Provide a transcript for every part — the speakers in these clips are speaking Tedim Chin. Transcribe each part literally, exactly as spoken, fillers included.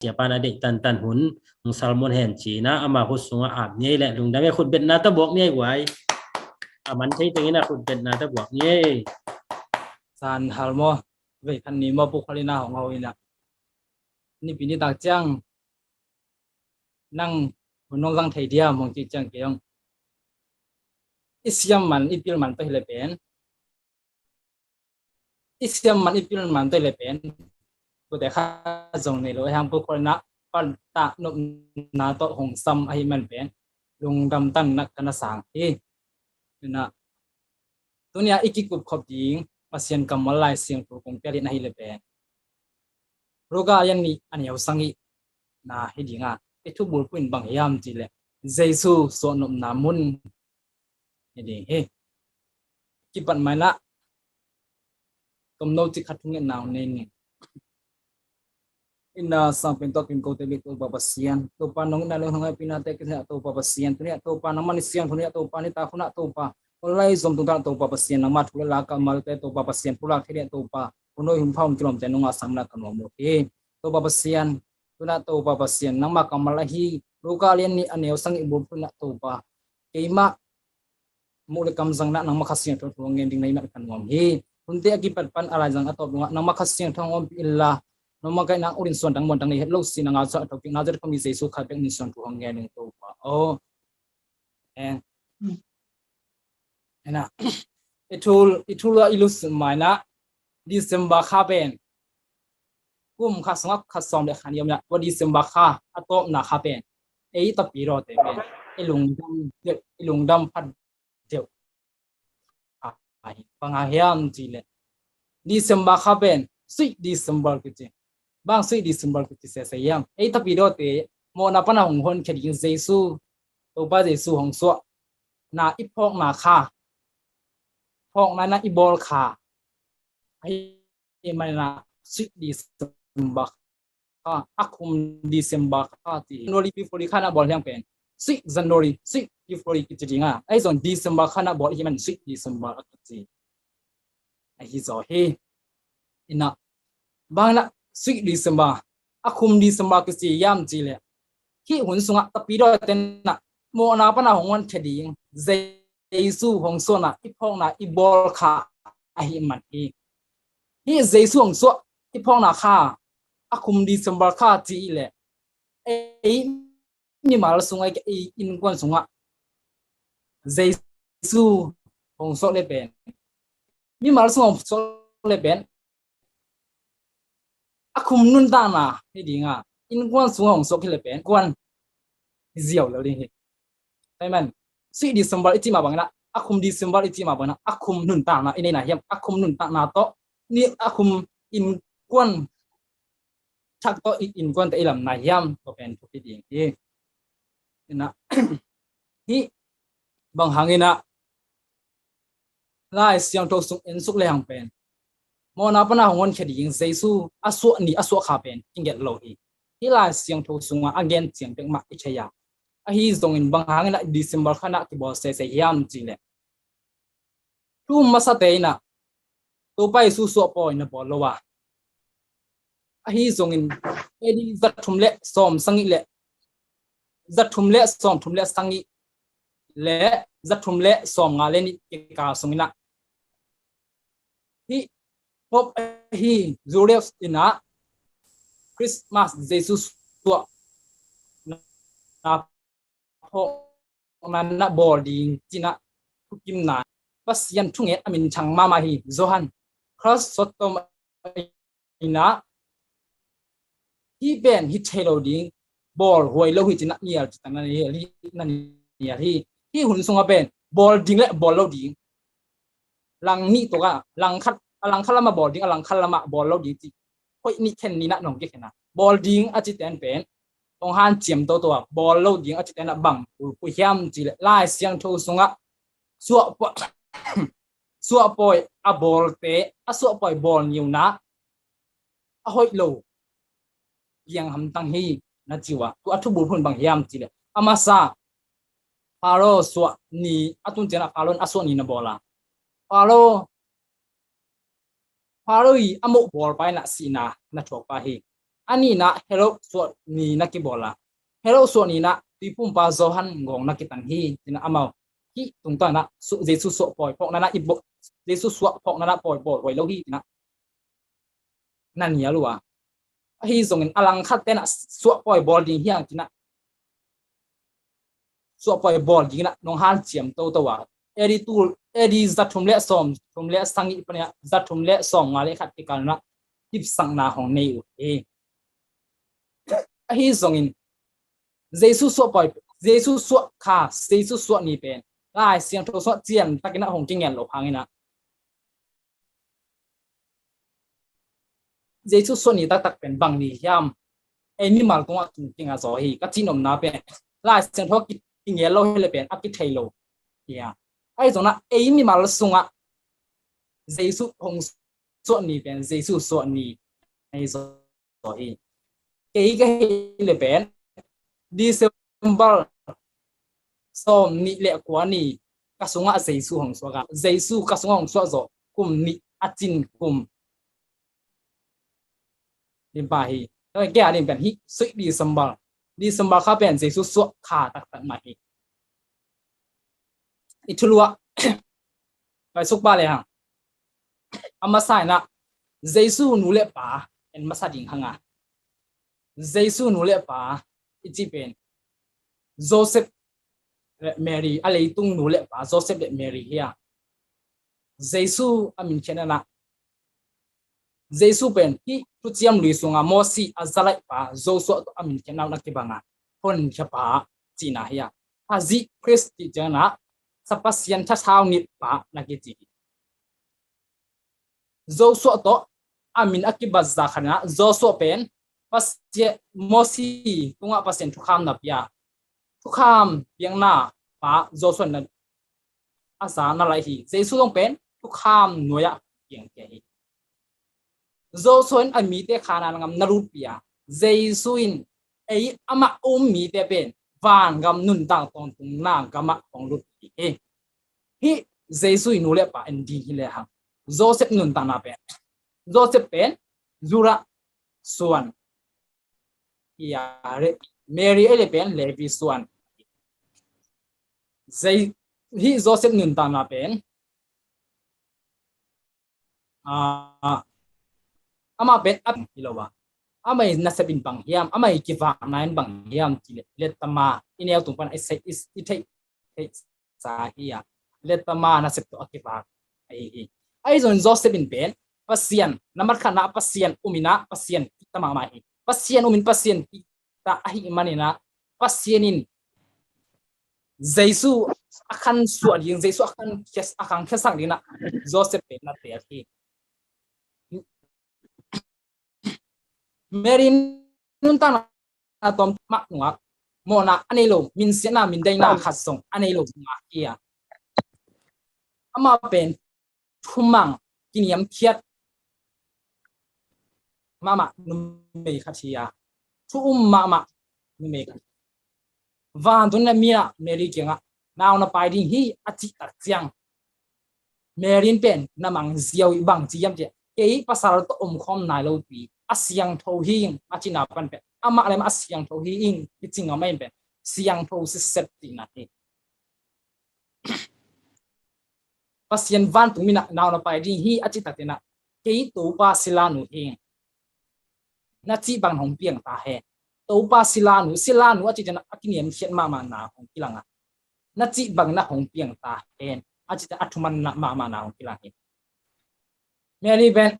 siapa na deih tantan hun hong salmon hen ci-in ah ama khut sungah ap ni ei leh lungdam ei. Khutbetna tawh buak ni ei guai. A man thei tengin ah khutbetna tawh buak ni ei. San hal maw? Vei khat ni maw, Pu Kholina hong ho in ah, nipi nitak ciang nang hun nong zang thei diam hong ci ciang kei hong, i siam man i pil man tawh hi leh pen, i siam man i pil man tawh hi leh pen, kote kha zong nei lo ei hang, Pu Kholina pattah nopna tawh hong sam ahih man pen lungdam tanna ka na sang hi. Tuna, tuni-a i kikup khop ding Pasian kammal Lai Siangtho kong pial in ahih leh pen, Luka a lian nih a neu sagihna hi ding a, i thubulphuh in bang hiam cih leh Jesu suahnopna mun hi ding hi. Kipat mai-in ah tomno cik khat thungetna hong nei ning. Ina sangpen tawh kin kote bek Topa Pasian, Topa nong ina le hong haipina te kin heh Topa Pasian, tuni-ah Topa nangmah ni siangtho ni-ah Topa nitak hun ah Topa, hong lai zom tungtang Topa Pasian nangmah thu le la kammalte Topa Pasian pulak thei ni-ah Topa, hun hoi hun pha hun kilawmte nong ngahsak na ka nuam uh hi. Topa Pasian, tuna Topa Pasian nangmah kammal ahi Luka a lian nih a neu sagih bulphuh in ah Topa, keimah muh le kam zang in ah nangmah Kha Siangtho thu hong gen ding na hih man ka nuam hi. Hunte a kipat pan a laizang a tawp dongah nangmah Kha Siangtho hong ompih inla, nangmah ka hih nang ut in suan dang muan dang nei het lo sin a ngah suan a thokik na zet khawm hi Jesu khat bek min suan thu hong gen ding Topa aw. En. Ena, i thul, i thul a i lusuk mai-in ah December kha pen, kum khat sungah khat sawm le khat ni om in ah, tua December kha a tawpna kha pen ei Tapidawte pen i lungdam deuh, i lungdam phat deuh. Bang hang hiam cih leh December kha pen Sweet December kici. Bang Sweet December kici sese hiam? Ei Tapidawte mawhna pana hong honkhia ding Jesu, Topa Jesu hong suahna i phawkna kha, phawkna na i bawl kha ahi manin ah Sweet December kha, a khum December kha ci hi. January, February kha na bawl hiam pen Sweet January, Sweet February kici ding a, ahi zong December kha na bawl ahi man Sweet December a kici ahi zaw hi. Ina, bang na Sweet December, a khum December kici hiam cih leh hih hun sungah Tapidawte na mawhna pana hong honkhia ding Jesu hong suahna i phawkna i bawl kha ahi man hi. Hih Jesu hong suah i phawkna kha a khum December kha ci hi leh ei mimal sungah, ei innkuan sungah Jesu hong suak le pen, mimal sungah hong suak le pen a khum nuntakna hi ding a, innkuan sungah hong suak hi le pen kuan ziau lo ding hi. Amen. Sweet December i cih mah bangin ah, a khum December i cih mah bangin ah, a khum nuntakna i neihna hiam, a khum nuntakna tawh ni, a khum innkuan thak tawh i innkuante i lamna hiam, tua pen thupi ding hi. Ina, hih bang hangin ah Lai Siangtho sung en suk le hang pen mawhna pana hong honkhia ding Jesu a suah ni a suah kha pen i nget lo hi. Hih Lai Siangtho sungah a gen ciang pek mah i thei a, ahi zongin bang hangin ah December kha na kibawl sese hiam cih leh thu um masate in ah Topa Jesu suahpawi na bawl lo a, ahi zongin A D zathum le sawm sagih le, zathum le sawmthum le sagih le zathum le sawmnga le nih kikal sungin ah hih Pope ahi Julius in ah Christmas, Jesu suahna phawkna na bawl ding ci-in ah thukimna, Pasian thungen a minthang mahmah hi Johan Chrysostom in ah hih pen hi thei lo ding, bawl huai lo hi ci-in ah nial cih tak na nial hi, na nial hi. Hih hun sungah pen bawl ding le bawl lo ding, lang nih tawh a, lang khat, a lang khat lamah bawl ding, a lang khat lamah bawl lo ding cih hoih nih khen ni-in ah nong kikhen a, bawl ding a cite in pen hong hanciam toto a, bawl lo ding a cite in ah bang bulphuh hiam cih leh Lai Siangtho sungah suahpawi, suahpawi a bawlte, a suahpawi bawl ngiuna a hoih lo piang hamtang hi na ci uh a, tua a thubulphuh in bang hiam cih leh a masa Pharaoh suah ni, a tun ciangin ah Pharaoh in a suah ni na bawl a, Pharaoh, Pharaoh i a mawh bawlpa in ah sihna na thuakpa hi. A nihna Herod suah ni na kibawl a, Herod suah ni na tuiphumpa Johan gawng na kitang hi, ci-in amau hih tungtawn in Jesu suah pawi phawkna na i bawl, Jesu suah phawkna na pawi bawl huai lo hi, ci-in na nial uh a. Ahi zongin a langkhat ten suah pawi bawl ding hi hang, ci-in suah pawi bawl ding in nong hanciam toto a, A D tul, A D za thum le sawm thum le sagih panin za thum le sawmnga le khat kikal in kipsakna hong nei uh hi. Ahi zongin Jesu suah pawi, Jesu suah kha, Jesu suah ni pen Lai Siangtho sungah ciantakin hong kingen lo hangin Jesu suah ni taktak pen bang ni hiam? Ei mimal tungah tungteng a zaw hi, ka cih nopna pen Lai Siangtho kingel lo hi leh pen a kithei lo hi a. Ahi zongin ei mimal sungah Jesu hong suah ni pen Jesu suah ni ahi zaw hi. Kei ka hih leh pen December sawm nih le kua ni ka sungah Jesu hong suak a, Jesu ka sungah hong suah zawh kum nih a cin kum ding pa hi. Kei a ding pen hih sweet December, December kha pen Jesu suah kha taktak mah hi. I thulu ah pai suk pa le hang, a masa in Jesu nu le pa en masa ding hang a, Jesu nu le pa i cih pen Joseph le Mary, a leitung nu le pa Joseph le Mary hi a. Jesu a min khiatna in Jesu pen hih Thuciam Lui sungah Mosi a zalaihpa Joshua tawh a min khiatna uh na kibang a, honkhiapa cihna hi a. Khazih Khrist cih ciangin sa Pasian thathau nitpa na kici hi. Joshua tawh a min a kibat zah khat in Joshua pen Pasian, Mosi tungah Pasian thukham na pia, thukham piakna pa Joshua in a za na laih hi. Jesu zong pen thukham nuai-ah piang pia hi. Joshua in a mite Kanaan gam na lutpih a, Jesu in ei amah um mite pen vangam nuntak tawntungna gamah hong lutpih hi. Hih Jesu i nu le pa en ding hi le hang, Joseph nuntakna pen, Joseph pen Judah suan hi a, Mary ei le pen Levi suan. Hih Joseph nuntakna pen amah pen a hi lo a, amah i nasep in bang hiam, amah i kivakna in bang hiam cih leh, Letama i neu tung pan i theih sa hi a, Letama nasep tawh a kivak ahi hi. Ahi zongin Joseph in pen Pasian, nambat khatna Pasian um in Pasian kihta mahmah hi. Pasian um in Pasian kihta ahih manin Pasian in Jesu a khan suah ding, Jesu a khan khiasak ding in Joseph pen na teel hi. Mary nuntakna tawm mah nungah mawhna a nei lo, minsiatna, mindaina khat zong a nei lo nungah hi a, amah pen thumang kiniamkhiat mahmah numei khat hi a, thu um mahmah numei khat. Vantung na mi in Mary kiangah nau na pai ding hi a cih tak ciang, Mary in pen na mang ziau hi. Bang ci hiam cih leh, kei pasal tawh omkhawm nai lopi, a siangtho hi ing a cihna pan pen, amah le amah a siangtho hi ing kici ngam ahih pen siangtho sitset cihna hi. Pasian vantung min in nau na pai ding hi a cih tak ciangin, kei Topa silanu hi ing, na cih bang hong piang ta hen. Topa silanu, silanu a cih ciangin a kiniamkhiat mahmahna hong kilang a, na cih bangin hong piang ta hen a cih ciangin a thumanna mahmahna hong kilang hi. Mary pen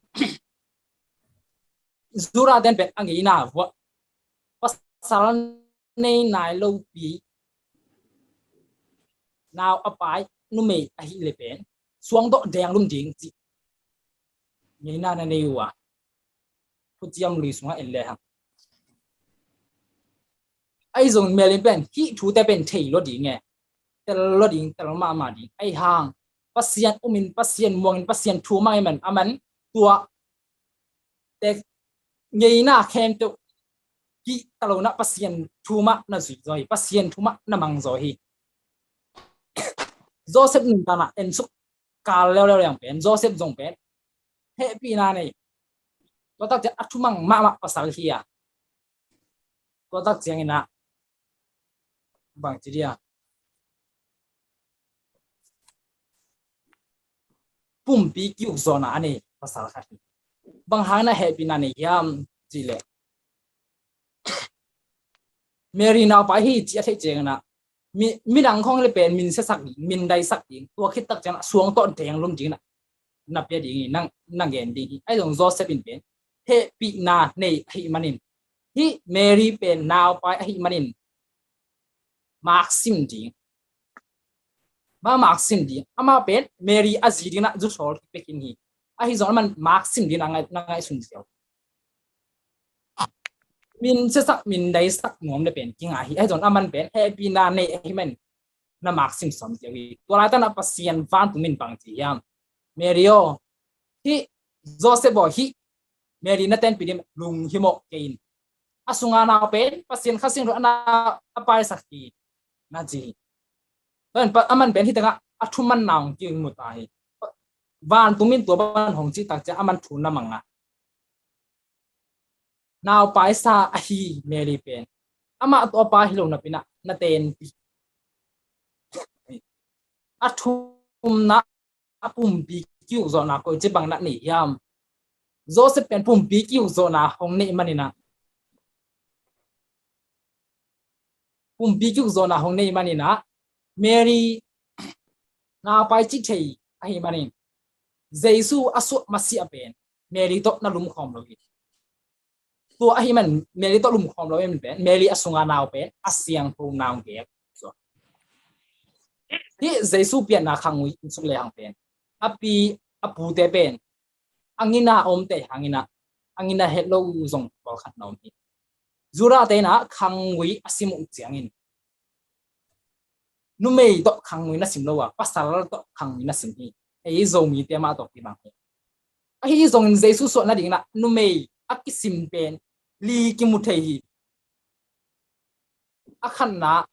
Judah ten pen a ngeina vuah, pasal nei nai lopi, nau a pai numei ahih leh pen suangdawh denglum ding cih ngeina na nei uh a, Thuciam Lui sungah en le hang. Ahi zongin Mary pen hih thute pen thei lua ding e, tel lua ding, tel mahmah ding. Ahi hang Pasian um in, Pasian muang in, Pasian thu mang in, aman tua te ngeina khempeuh kihta lo in Pasian thu mah na zui zaw hi, Pasian thu mah na mang zaw hi. Joseph nuntakna en suk kal leuleu leng pen Joseph zong pen hehpihna nei, tua tak ciang a thumang mahmah pasal hi a, Tua tak ciangin ah bang ci dia, pumpi kiuk zawhna a nei pasal khat hi. Bang hangin ah hehpihna nei hiam cih leh, Mary naupai hi cih a theih ciangin ah mi, midang khawng le pen min siasak ding, min daisak ding, tua khit tak ciangin ah suang tawh deng lum dingin ah na pia ding hi, na, na gen ding hi. Ahi zong Joseph in pen hehpihna nei ahih manin, hih Mary pen naupai ahih manin maksim ding, ma maksim ding. Amah pen Mary a zi dingin ah zu sawl kipia khin hi. Ahi zong aman maksim dingin a ngai, na ngaihsun ziau. Min siasak, min daisak nuam le pen kinga hi. Ahi zong aman pen hehpihna nei ahih manin na maksim sawm ziau hi. Tua laitak ah Pasian vantung min bang ci hiam? Mary aw, hih Joseph aw, hih Mary na tenpih ding lunghimawh kei in. A sunga nau pen Pasian Kha Siangtho in a paisak hi, na ci hi. Tua in pa, aman pen hih tengah a thuman nau hong kimu ta hi. Vantung min tua bang hong cih tak ciang aman thu na mang a, naupai sa ahi Mary pen amah tawh a pa hi lo napi-in ah na tenpih. A thumna, a pumpi kiuk zawhna koici bang na nei hiam? Joseph pen pumpi kiuk zawhna hong neih manin ah, pumpi kiuk zawhna hong neih manin ah, Mary naupai cih thei ahih manin Jesu a suah masiah pen Mary tawh na lumkhawm lo hi. Tua ahih man Mary tawh lumkhawm lo ahih man pen Mary a sunga nau pen a siangtho nau gel. Hih Jesu pianna khangui in suk lehang pen a pi a pute pen a ngina a omte hangin ah a ngina het lo zong pawlkhat na om hi. Judahte in ah khangui a sim uh ciangin numei tawh khangui na sim lo a, pasal tawh khangui na sim hi. Ei Zomite mah tawh kibang hi. Ahi zongin Jesu suah nadingin ah numei a kisim pen li kimu thei hi. A khatna,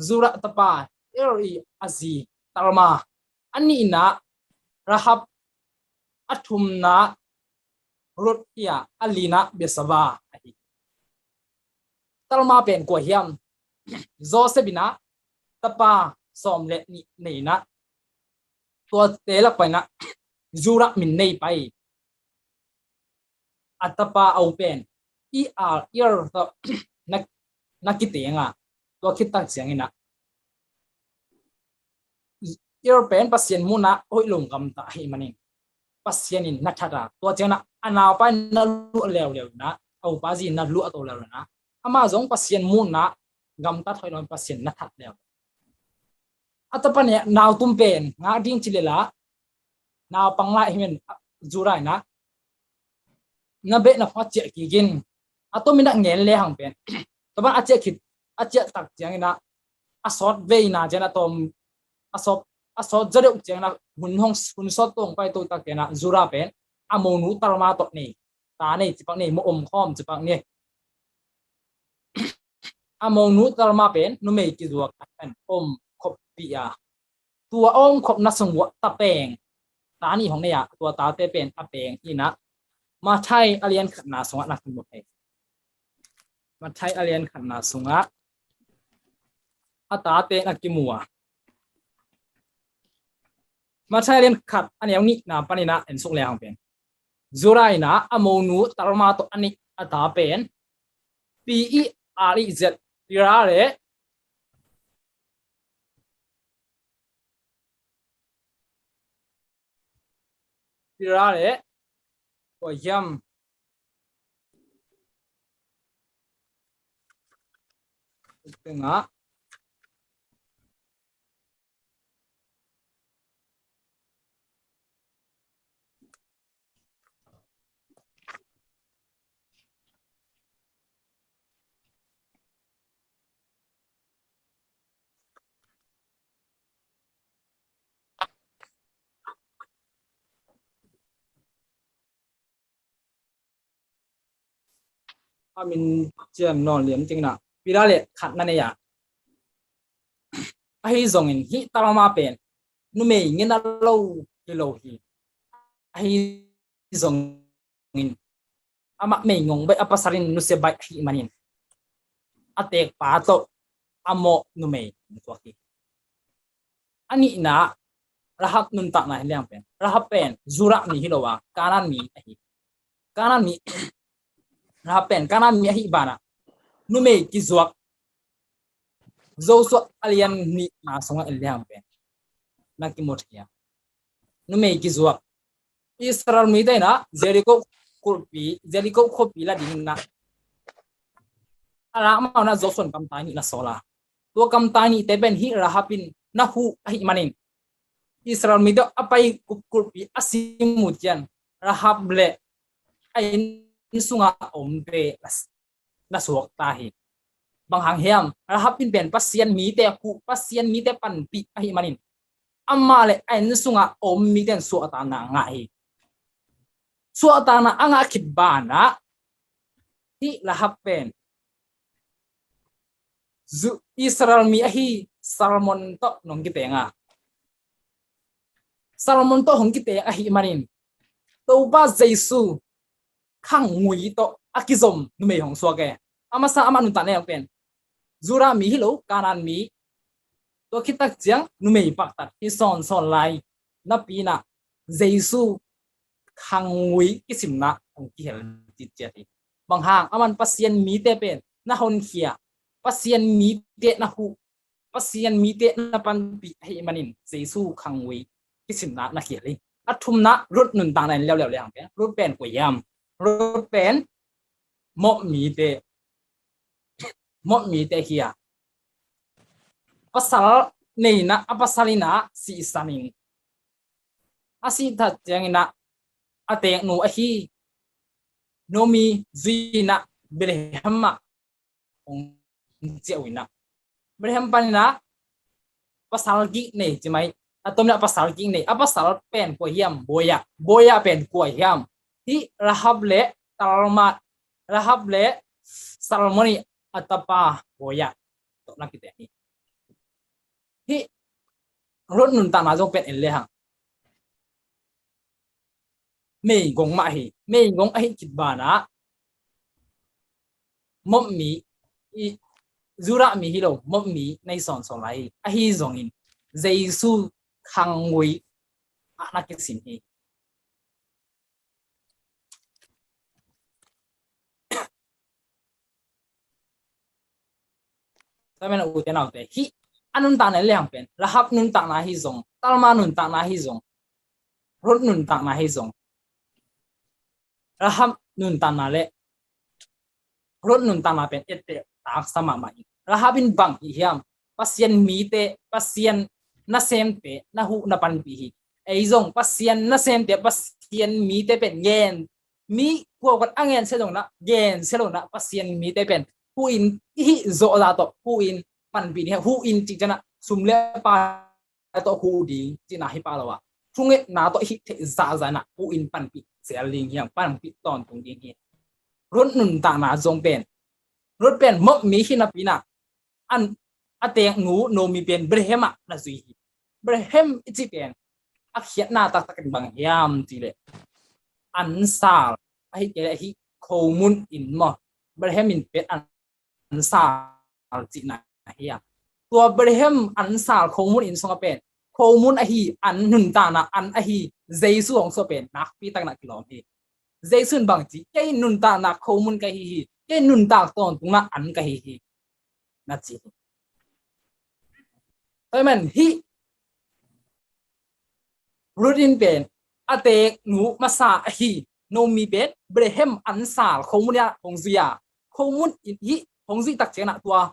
Zura tapa Er i a zi Talma. A nihna, Rahab. A thumna, Ruth hi a, a lina, Besava ahi. Talma pen kua hiam? Joseph in ah tapa sawm le nih nei in ah, tuate lak pan in ah Zura min nei pai. A tapa a u pen i al Ir tawh na, na kiteng a, tua khit tak ciangin ah Ir pen Pasian muhna hoih lo gamta ahih manin Pasian in na that a, tua ciangin ah a naupai na luah leuleu in ah, a upa zi na luah to leuleu in ah, amah zong Pasian muhna gamtat hoih lo in Pasian na that leuleu. A tapa nih nau tum pen ngak ding ci lel a, naupang lai hi men, Zura in ah na beh na phung a ciah kik in, a tom in ah ngen lehang pen tua bang a ciah khit, a ciah tak ciangin ah a sawt veina ciangin ah tom a sawt, a sawt zaw deuh ciangin ah hun hong, hun sawt tawh hong pai to tak ciangin ah Zura pen a monu Talma tawh nei, ta nei, cipak nei, mawh om khawm cipak nei. A monu Talma pen numei kizuak a pen om khop pi a, tua a om khopna sung uah ta peng, ta nih hong nei a, tua tate pen a peng in ah Matthai a lian khatna sungah na kimu thei. Matthai a lian khatna sungah a tate na kimu a, Matthai a lian khat a neu nihna pan in ah en suk lehang pen Zura in ah a monu Talma tawh a nih a ta pen Pi i al i zet Pira le, Pira le, kua hiam? Tengah a min cian nawn lian cingin ah Pira le khat na nei a, ahi zongin hih Talma pen numei ngina lo hi lo hi. Ahi zongin amah meigong baih a pasal in nusia baih ahih manin a teekpa tawh a mawh numei hong suak hi. A nihna, Rahab nuntakna hi leng pen, Rahab pen Judah mi hi lo a, Kanaan mi ahi. Kanaan mi, Rahab pen Kanaan mi ahih banah numei kizuak, Joshua a lian nihna sungah en leng pen na kimu thei a, numei kizuak. Israel mite in ah Jericho khuapi, Jericho khuapi la ding in ah a lak mah un ah Joshua in kamtai nih na sawl a, tua kamtai nihte pen hih Rahab in na huh ahih manin Israel mite a pai khuapi a sim uh ciang Rahab le a inn sungah a omte na suakta hi. Bang hang hiam? Rahab in pen Pasian mite huh, Pasian mite panpih ahih manin amah le a inn sungah a om mite in suahtakna a ngah hi. Suahtakna a ngah khit banah hih Rahab pen Israel mi ahi Salmon tawh nong kiteng a, Salmon tawh hong kiteng ahih manin Topa Jesu khangngui tawh a kizom numei hong suak e. A masa amah nuntakna pen Judah mi hi lo, Kanaan mi. Tua khit tak ciang numei paktat hi sawnsawn lai napi in ah Jesu khangngui kisimna hong kihel citciat hi. Bang hang? Aman Pasian mite pen na honkhia, Pasian mite na huh, Pasian mite na panpih ahih manin Jesu khangngui kisimna na kihel hi. A thumna, Ruth nuntakna en leuleu leng pen, Ruth pen kua hiam? Ruth pen Moab mite, Moab mite hi a, pasal nei in ah, a pasal in ah sihsan in, a sih tak ciangin ah a teeknu ahi Naomi zui in ah Bethlehem ah hong ciah uh in ah, Bethlehem panin ah pasal kik nei ci mai. A tom in ah pasal kik nei. A pasal pen kua hiam? Boaz. Boaz pen kua hiam? Hih Rahab le Talma, Rahab le Salmon i a tapa Boaz tawh na kiteng hi. Hih Ruth nuntakna zong pen en le hang meigong mah hi. Meigong ahih khit banah Moab mi, Judah mi hi lo, Moab mi na hi sawnsawn lai hi. Ahi zongin Jesu khangngui ah na kisim hi. Tua manin ute naute, hih a nuntakna en le hang pen Rahab nuntakna hi zong, Talma nuntakna hi zong, Ruth nuntakna hi zong, Rahab nuntakna le Ruth nuntakna pen etteh taksa mahmah hi. Rahab in bang hih hiam? Pasian mite, Pasian nasemte na huh na panpih hi. Ei zong Pasian nasemte, Pasian mite pen gen, mi kuakua a gensia zong na gensia lo in ah Pasian mite pen huh in, i hih zawh zah tawh huh in panpih ding hi. Huh in cih ciang ah sum le pai tawh huh ding cihna hi pah lo a, thungetna tawh hih theih zahzah in ah huh in panpih zel ding hi hang, panpih tawntung ding hi. Ruth nuntakna zong pen, Ruth pen Moab mi hi napi in ah, a teeknu Naomi pen Bethlehem ah na zui hi. Bethlehem i cih pen a khiatna taktak in bang hiam cih leh, ansal, ahih kei leh hih khomun inn maw, Bethlehem inn pen ansal cihna hi a. Tua Bethlehem ansal khomun inn sungah pen khomun ahi, an nuntakna an ahi Jesu hong suah pen nakpi takin ah kilawm hi. Jesu in bang ci? Kei nuntakna khomun ka hi hi. Kei nuntak tawntungna an ka hi hi, na ci hi. Amen. Hih Ruth in pen a teeknu masa ahi Naomi pen Bethlehem ansal khomun ah hong zui a, khomun inn hih hong zuih tak ciangin ah tua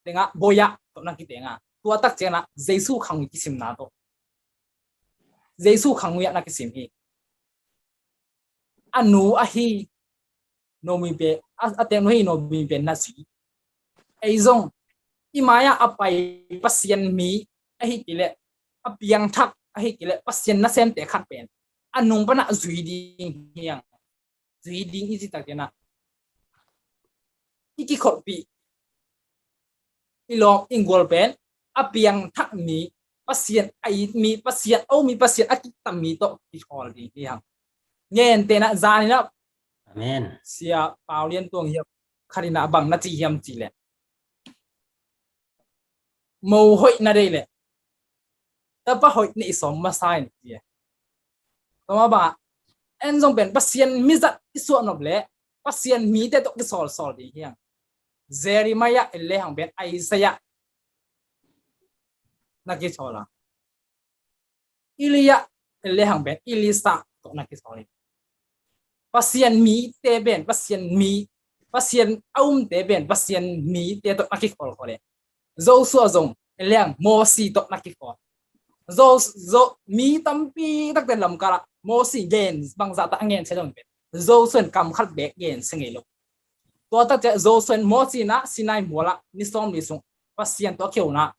tengah Boaz tawh na kiteng a, tua tak ciangin ah Jesu khangngui kisimna tawh, Jesu khangngui ah na kisim hi. A nu ahi Naomi pen, a, a teeknu ahi Naomi pen na zui. Ei zong i mai-ah a pai Pasian mi ahih kei leh, a piangthak ahih kei leh Pasian nasemte khat pen a nung pan ah zui ding hi hang. Zui ding i cih tak ciangin ah i kikholhpih, i lawm i gual pen a piangthak mi, Pasian a it mi, Pasian a um mi, Pasian a kiktam mi tawh kikhawl ding hi hang. Gentehna, zan in ah Amen. Sia Pau Lian Tuang hiam khat in ah bang na ci hiam cih leh, mo hoih na deih leh tapa hoih na i sawm masa in ci e. Tua mah bangah en zong pen Pasian mizat i suah nop leh Pasian mite tawh kisawlsawl ding hi hang. Jeremiah en lehang pen Isaiah na kisawl a, Elijah en lehang pen Elisha tawh na kisawl hi. Pasian mite pen Pasian mi, Pasian a umte pen Pasian mite tawh na kikholkhol e. Joshua zong en lehang Mosi tawh na kikholkhol. Jo, jo, mi tampi takte lamkalah Mosi gen bangzah tak a gen se zong pen Joshua in kam khat bek gen se ngei lo. Tua takte Joshua in Mosi in ah Sinai mualah ni sawmli sung Pasian tawh a kiho in ah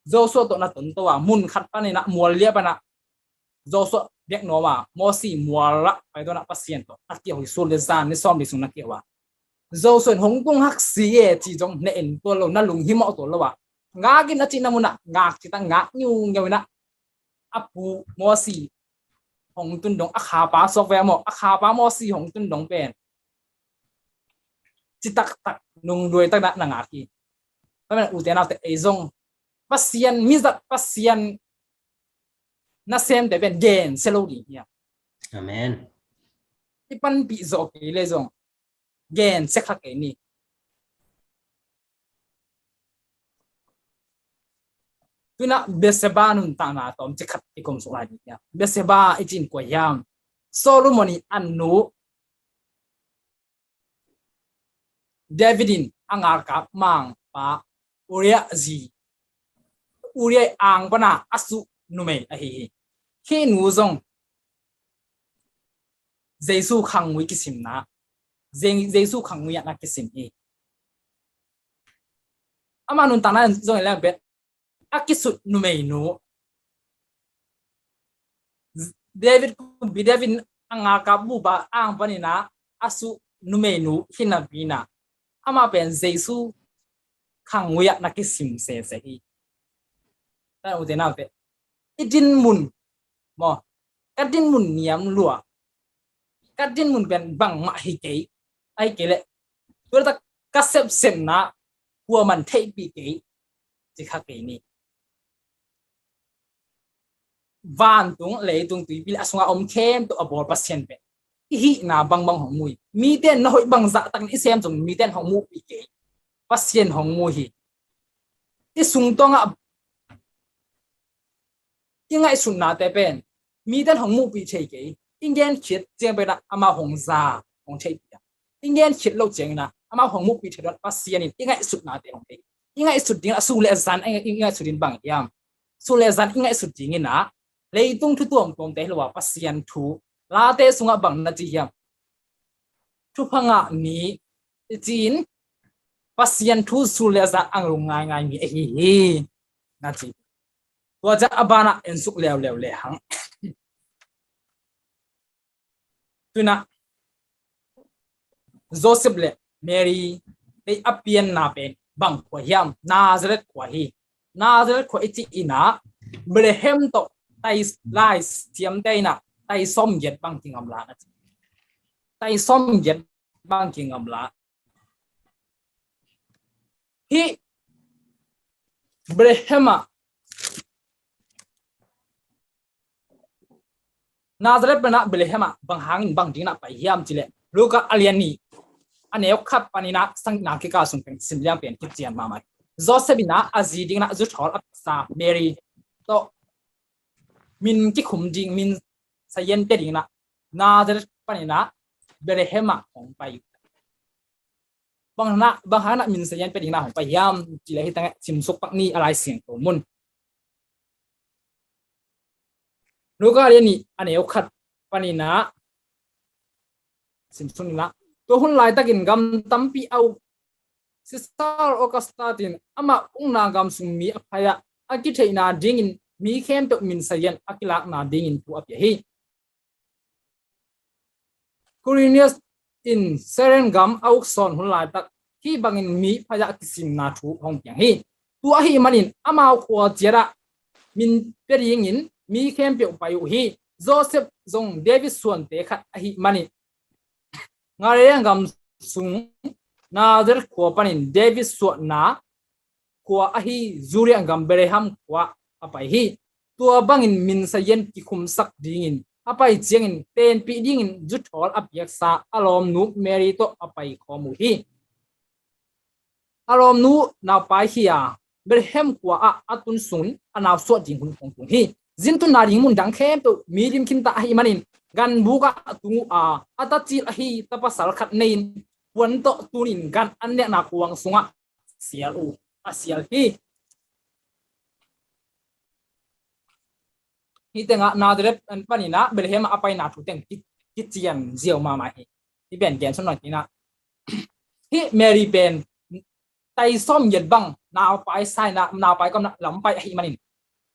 Joshua tawh na tonto a, mun khat panin ah mual liah pan ah Joshua biak nuam a, Mosi mualah pai tuan ah Pasian tawh na kiho hi. Sul le zan ni sawmli sung na kiho a, Joshua in hong tung hak si e ci zong na en tuan lo, na lunghimawh tuan lo a, ngak in a cihna munah ngak cih tak ngak ngiungeu in ah a pu Mosi hong tun dong, a khapa suak ve maw, a khapa Mosi hong tun dong pen citaktak nungduai tak na ngak hi. Tua manin ute naute, ei zong Pasian mizat, Pasian nasemte pen gen se lo ding hi hang. Amen. I panpih zawh kei leh zong gen se kha kei ni. Tu-in ah Bathsheba nuntakna tawmcik khat i kum suk lai ding hi hang. Bathsheba i cih in kua hiam? Solomon i a nu, David in a ngalkap mangpa Uriah zi, Uriah ang pana a suh numei ahi hi. Hih nu zong Jesu khangui kisimna, Je-, Jesu khangui ah na kisim hi. Ama nuntakna zong i leng pen a kisut numeinu, David kumpi, David a ngalkap bupa ang panin ah a suh numeinu hi napi-in ah, amah pen Jesu khangui ah na kisim sese hi. Ute naute, i dinmun maw, ka dinmun niam lua, ka dinmun pen bangmah hi kei, ahih kei leh tua leh ka sepsepna kuaman theihpih kei, ci kha kei ni. Vantung, leitung, tuipi le a sungah om khempeuh a bawl Pasian pen i hihna bangbang hong mu hi. Mite in na hoih bangzah takin i sem zong mite in hong muhpih kei, Pasian hong mu hi. I sungtawngah i ngaihsutnate pen mite in hong muhpih thei kei. I genkhiat ciang pen ah amau hong za, hong theihpih a, i genkhiat loh ciangin ah amau hong muhpih thei dong Pasian in i ngaihsutnate hong thei. I ngaihsut ding a, sun le zan i ngaihsut ding bang hiam? Sun le zan i ngaihsut dingin ah leitung thu tuamtuamte hi lo a, Pasian thu, Late sungah bang na ci hiam? Thupha ngah ni i ci-in Pasian thu sun le zan a lungngai ngai mi ahi hi, na ci. Tua ciang a banah en suk leuleu lehang, tu-in ah Joseph le Mary te a pianna pen bang khua hiam? Nazareth khua hi. Nazareth khua i cih in ah Bethlehem tawh tai, Lai Siamte in ah tai sawmgiat bang kingamla, na ci. Tai sawmgiat bang kingamla. Hih Bethlehem ah, Nazareth pan ah Bethlehem ah bang hangin bang dingin ah pai hiam cih leh, Luka a lian nih, a neu khat panin ah sagihna kikal sung pen sim liang pen kician mahmah hi. Joseph in ah a zi dingin ah zuthawl a pia Mary tawh min kikhum ding, min sazian pia dingin ah Nazareth panin ah Bethlehem ah hong pai uh. Bang hang, bang hangin ah min sazian pia dingin ah hong pai hiam cih leh, hih tangah simsuk pak ni, a Lai Siangtho mun. Luka a lian nih, a neu khat panin ah simsuk ni la. Tua hun laitakin gam tampi a uk Caesar Augustus in amah ukna gam sung mi a phai-ah a kitheihna dingin mi khempeuh min sazian a kilakna dingin thu a pia hi. Quirinius in Cyrene gam a uk sawn hun laitak hih bangin mi phai-ah kisimna thu hong piang hi. Tua ahih manin amau khua ciatah min pia dingin mi khempeuh pai uh hi. Joseph zong David suante khat ahih manin Galilee gam sung Nazareth khua panin David suahna khua ahi Judea gam Bethlehem khua a pai hi. Tua bangin minsayen kikhumsak dingin a pai ciangin tenpih dingin zuthawl a piaksa a lawmnu Mary tawh a pai khawm uh hi. A lawmnu naupai hi a, Bethlehem khua ah a tun sungin a nau suah ding hun hong tung hi. Zin tunna ding mun dang khempeuh mi dim khinta ahih manin ganbuk ah tung uh a, a tacil ahi ta pasal khat nei-in puan tawh tunin gan an nekna kuang sungah sial uh a sial hi. Hih tengah Nazareth panin ah Bethlehem ah a paina thu teng ki, kician ziau mahmah hi. Hih pen gen sawm nang kina. Hih Mary pen tai sawm giat bang naupai saina, naupai kamna lampai ahih manin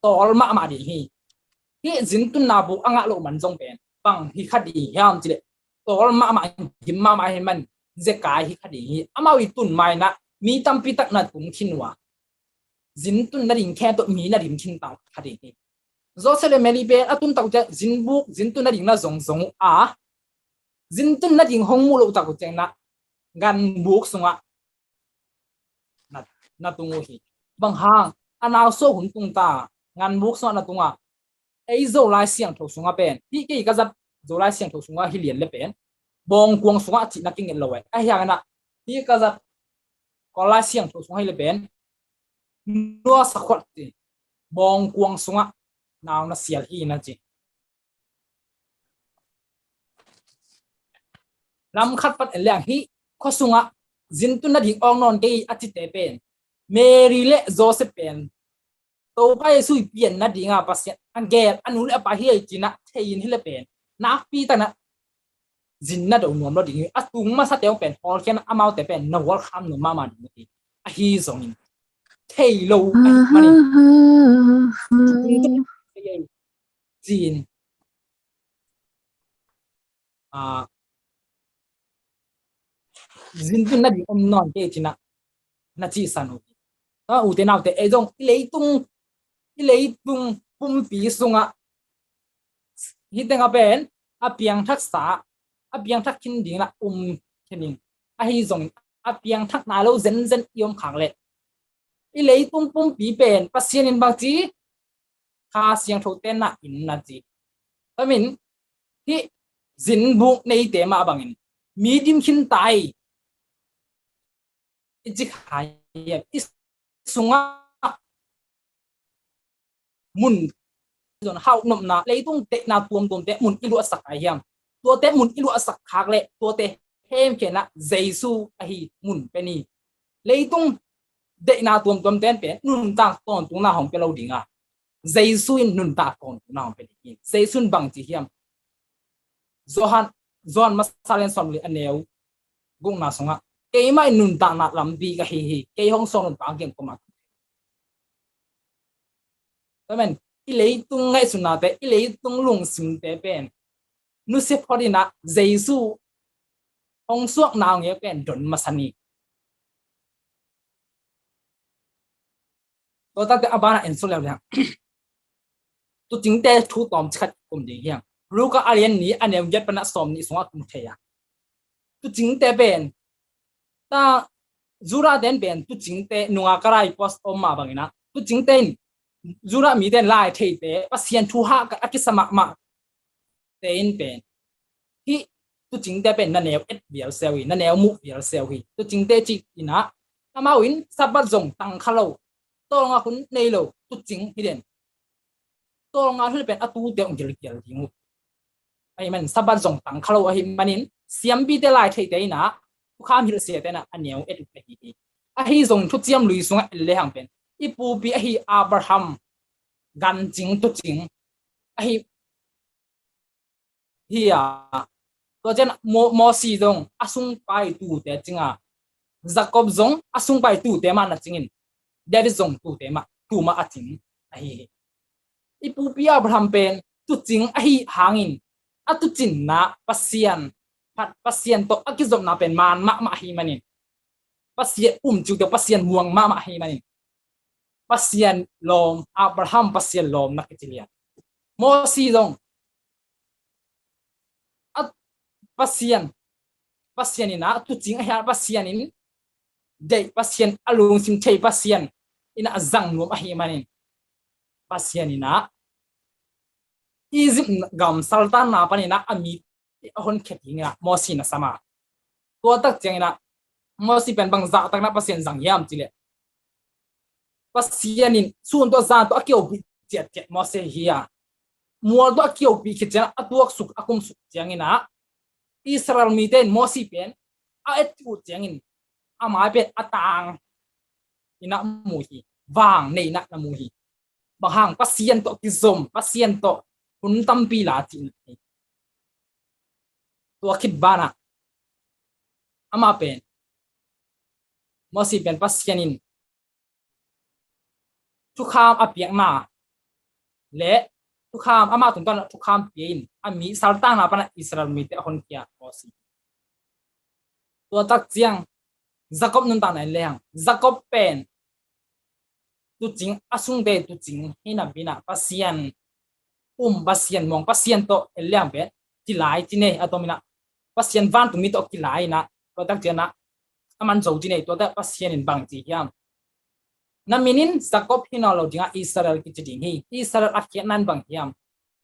tawl mahmah ding hi. Hih zin tunna buk a ngah loh man zong pen bang hi kha ding hiam cileh, tawl mahmah, gim mahmah ahih man zekai hi kha ding hi. Amau i tun mainah mi tampi tak na tung khin uh a, zin tun nading khempeuh mi na dim khin ta kha ding hi. Joseph le Mary pen a tun tak uh ciang zin buk, zin tun nading na zongzong uh a, zin tun nading hong muh loh tak uh ciang na ganbuk sungah na, na tung uh hi. Bang hang, a nau suah hun tung ta, ganbuk sungah na tung a, ei Zolai Siangtho sungah pen, hih kei ka zat Zolai Siangtho sungah hi lian le pen bawngkuang sungah cihna kinget lo eh. Ahi hangin ah hih ka zat Kawllai Siangtho sungah hi le pen nuasa khuat ci, bawngkuang sungah nau na sial hi na ci. Lam khat pat en leng hih khua sungah zin tun nading awng nawn kei a cite pen Mary le Joseph pen Topa Jesu i pian nadinga Pasian a gel a nu le a pa hi ei cinah thei in hi le pen nakpi tanah zin na do nuam lo ding hi. A tung masa te pen hawlkhian amaute pen na hual kham nuam mahmah ding hi. Ahi zongin thei lo ahih manin zin a, zin tun nading om nawn kei cinah na cisan uh hi. A, ute naute, ei zong i leitung, i leitung pumpi sungah hih tengah pen a piangthaksa, a piangthak khin dingin a um khin ding. Ahi zongin a piangthak nai lo zenzen i om khak leh i leitung pumpi pen Pasian in bangci Kha Siangtho tenna in na ci. Tua min hih zin buk neite mah bangin mi dim khin ta i ci kha hiam? I sungah mun zon hauh nopna leitung deihna tuamtuamte mun i luahsak ai hiam? Tuate mun i luahsak khak leh tuate hemkhenah Jesu ahi mun pe ni. Leitung deihna tuamtuamte pen nuntak tawntungna hong pe lo dinga Jesu in nuntak tawntungna hong pe ding hi. Jesu in bang ci hiam? Johan, Johan masa lian sawm le a neu gukna sungah keimah in nuntakna lampi ka hi hi. Kei hong suak nuntak a kiang koma. Amen. I leitung ngaihsutnate, i leitung lungsimte pen nusia phot inah Jesu hong suak nau nge pen don masa ni. Tua tate a banah en suk leuleu. Tuucingte thu tawm cikhat kum ding hiang. Luka a lian nih a neu giat panah sawm nih sungah kum thei a. Tuucingte pen ta Judah ten pen tuucingte nunga karai pos om mah banginah tuucingte in Judah mite in lai theite Pasian thu hah a kisa mahmah te in pen hih tuucingte pen na neu et vial seu hi, na neu muh vial seu hi. Tuucingte ci inah amau in Sabbath zong tang kha lo, tawlnga hun nei lo tuucing hi den. Tawlnga hun pen a tute ong gilkial ding uh. Amen. Sabbath zong tang kha lo ahi manin siampite lai theite inah thukham hilhsiate inah a neu et uh ahi hi. Ahi zong Thuciam Lui sungah en lehang pen i pupi ahi Abraham gancing tuucing ahi hi a. Tua cian Mosi zong a sungpai tuute cing a, Jacob zong a sungpai tuute mah na cingin David zong tuute mah, tu mah a cing ahi hi. I pupi Abraham pen tuucing ahi hangin a tuucinna Pasian phat, Pasian tawh a kizopna pen maan mahmah ahi manin Pasian um ciute Pasian muang mahmah ahi manin Pasian lawm, Abraham Pasian lawm na kici lian. Mosi zong a Pasian Pasian in ah tuucing ahi a, Pasian in deih Pasian, a lungsim thei Pasian in ah zang nuam ahih manin, Pasian in ah Egypt gam saltanna panin ah a mi a honkhia dingin ah Mosi na sam a. Tua tak ciangin ah Mosi pen bang zahtakna Pasian zang hiam cih leh, Pasian in sun tawh zan tawh a kiopih ciatciat Mosi hi a, mual tawh a kiopih khit ciangin ah a tuaksuk a kumsuk ciangin ah Israel mite in Mosi pen a et uh ciangin a mai pen a tang in ah mu hi, vang nei in ah na mu hi. Bang hang? Pasian tawh kizom, Pasian tawh hun tampi la cihna hi. Tua khit banah amah pen, Mosi pen Pasian in thukham a piakna le thukham, amah tungtawn thukham pia in a mi saltanna panah Israel mite a honkhia Mosi. Tua tak ciang Jacob nuntakna en lehang, Jacob pen tuucing, a sungte tuucing hi napi-in ah Pasian um, Pasian muang, Pasian tawh en lehang pen kilai ci nei, a tomin ah Pasian vantungmi tawh kilai in ah, tua tak ciangin ah a man zo ci nei. Tua tak Pasian in bang ci hiam? Na min in Jacob hi nawn lo ding a, Israel kici ding hi. Israel a khiatna in bang hiam?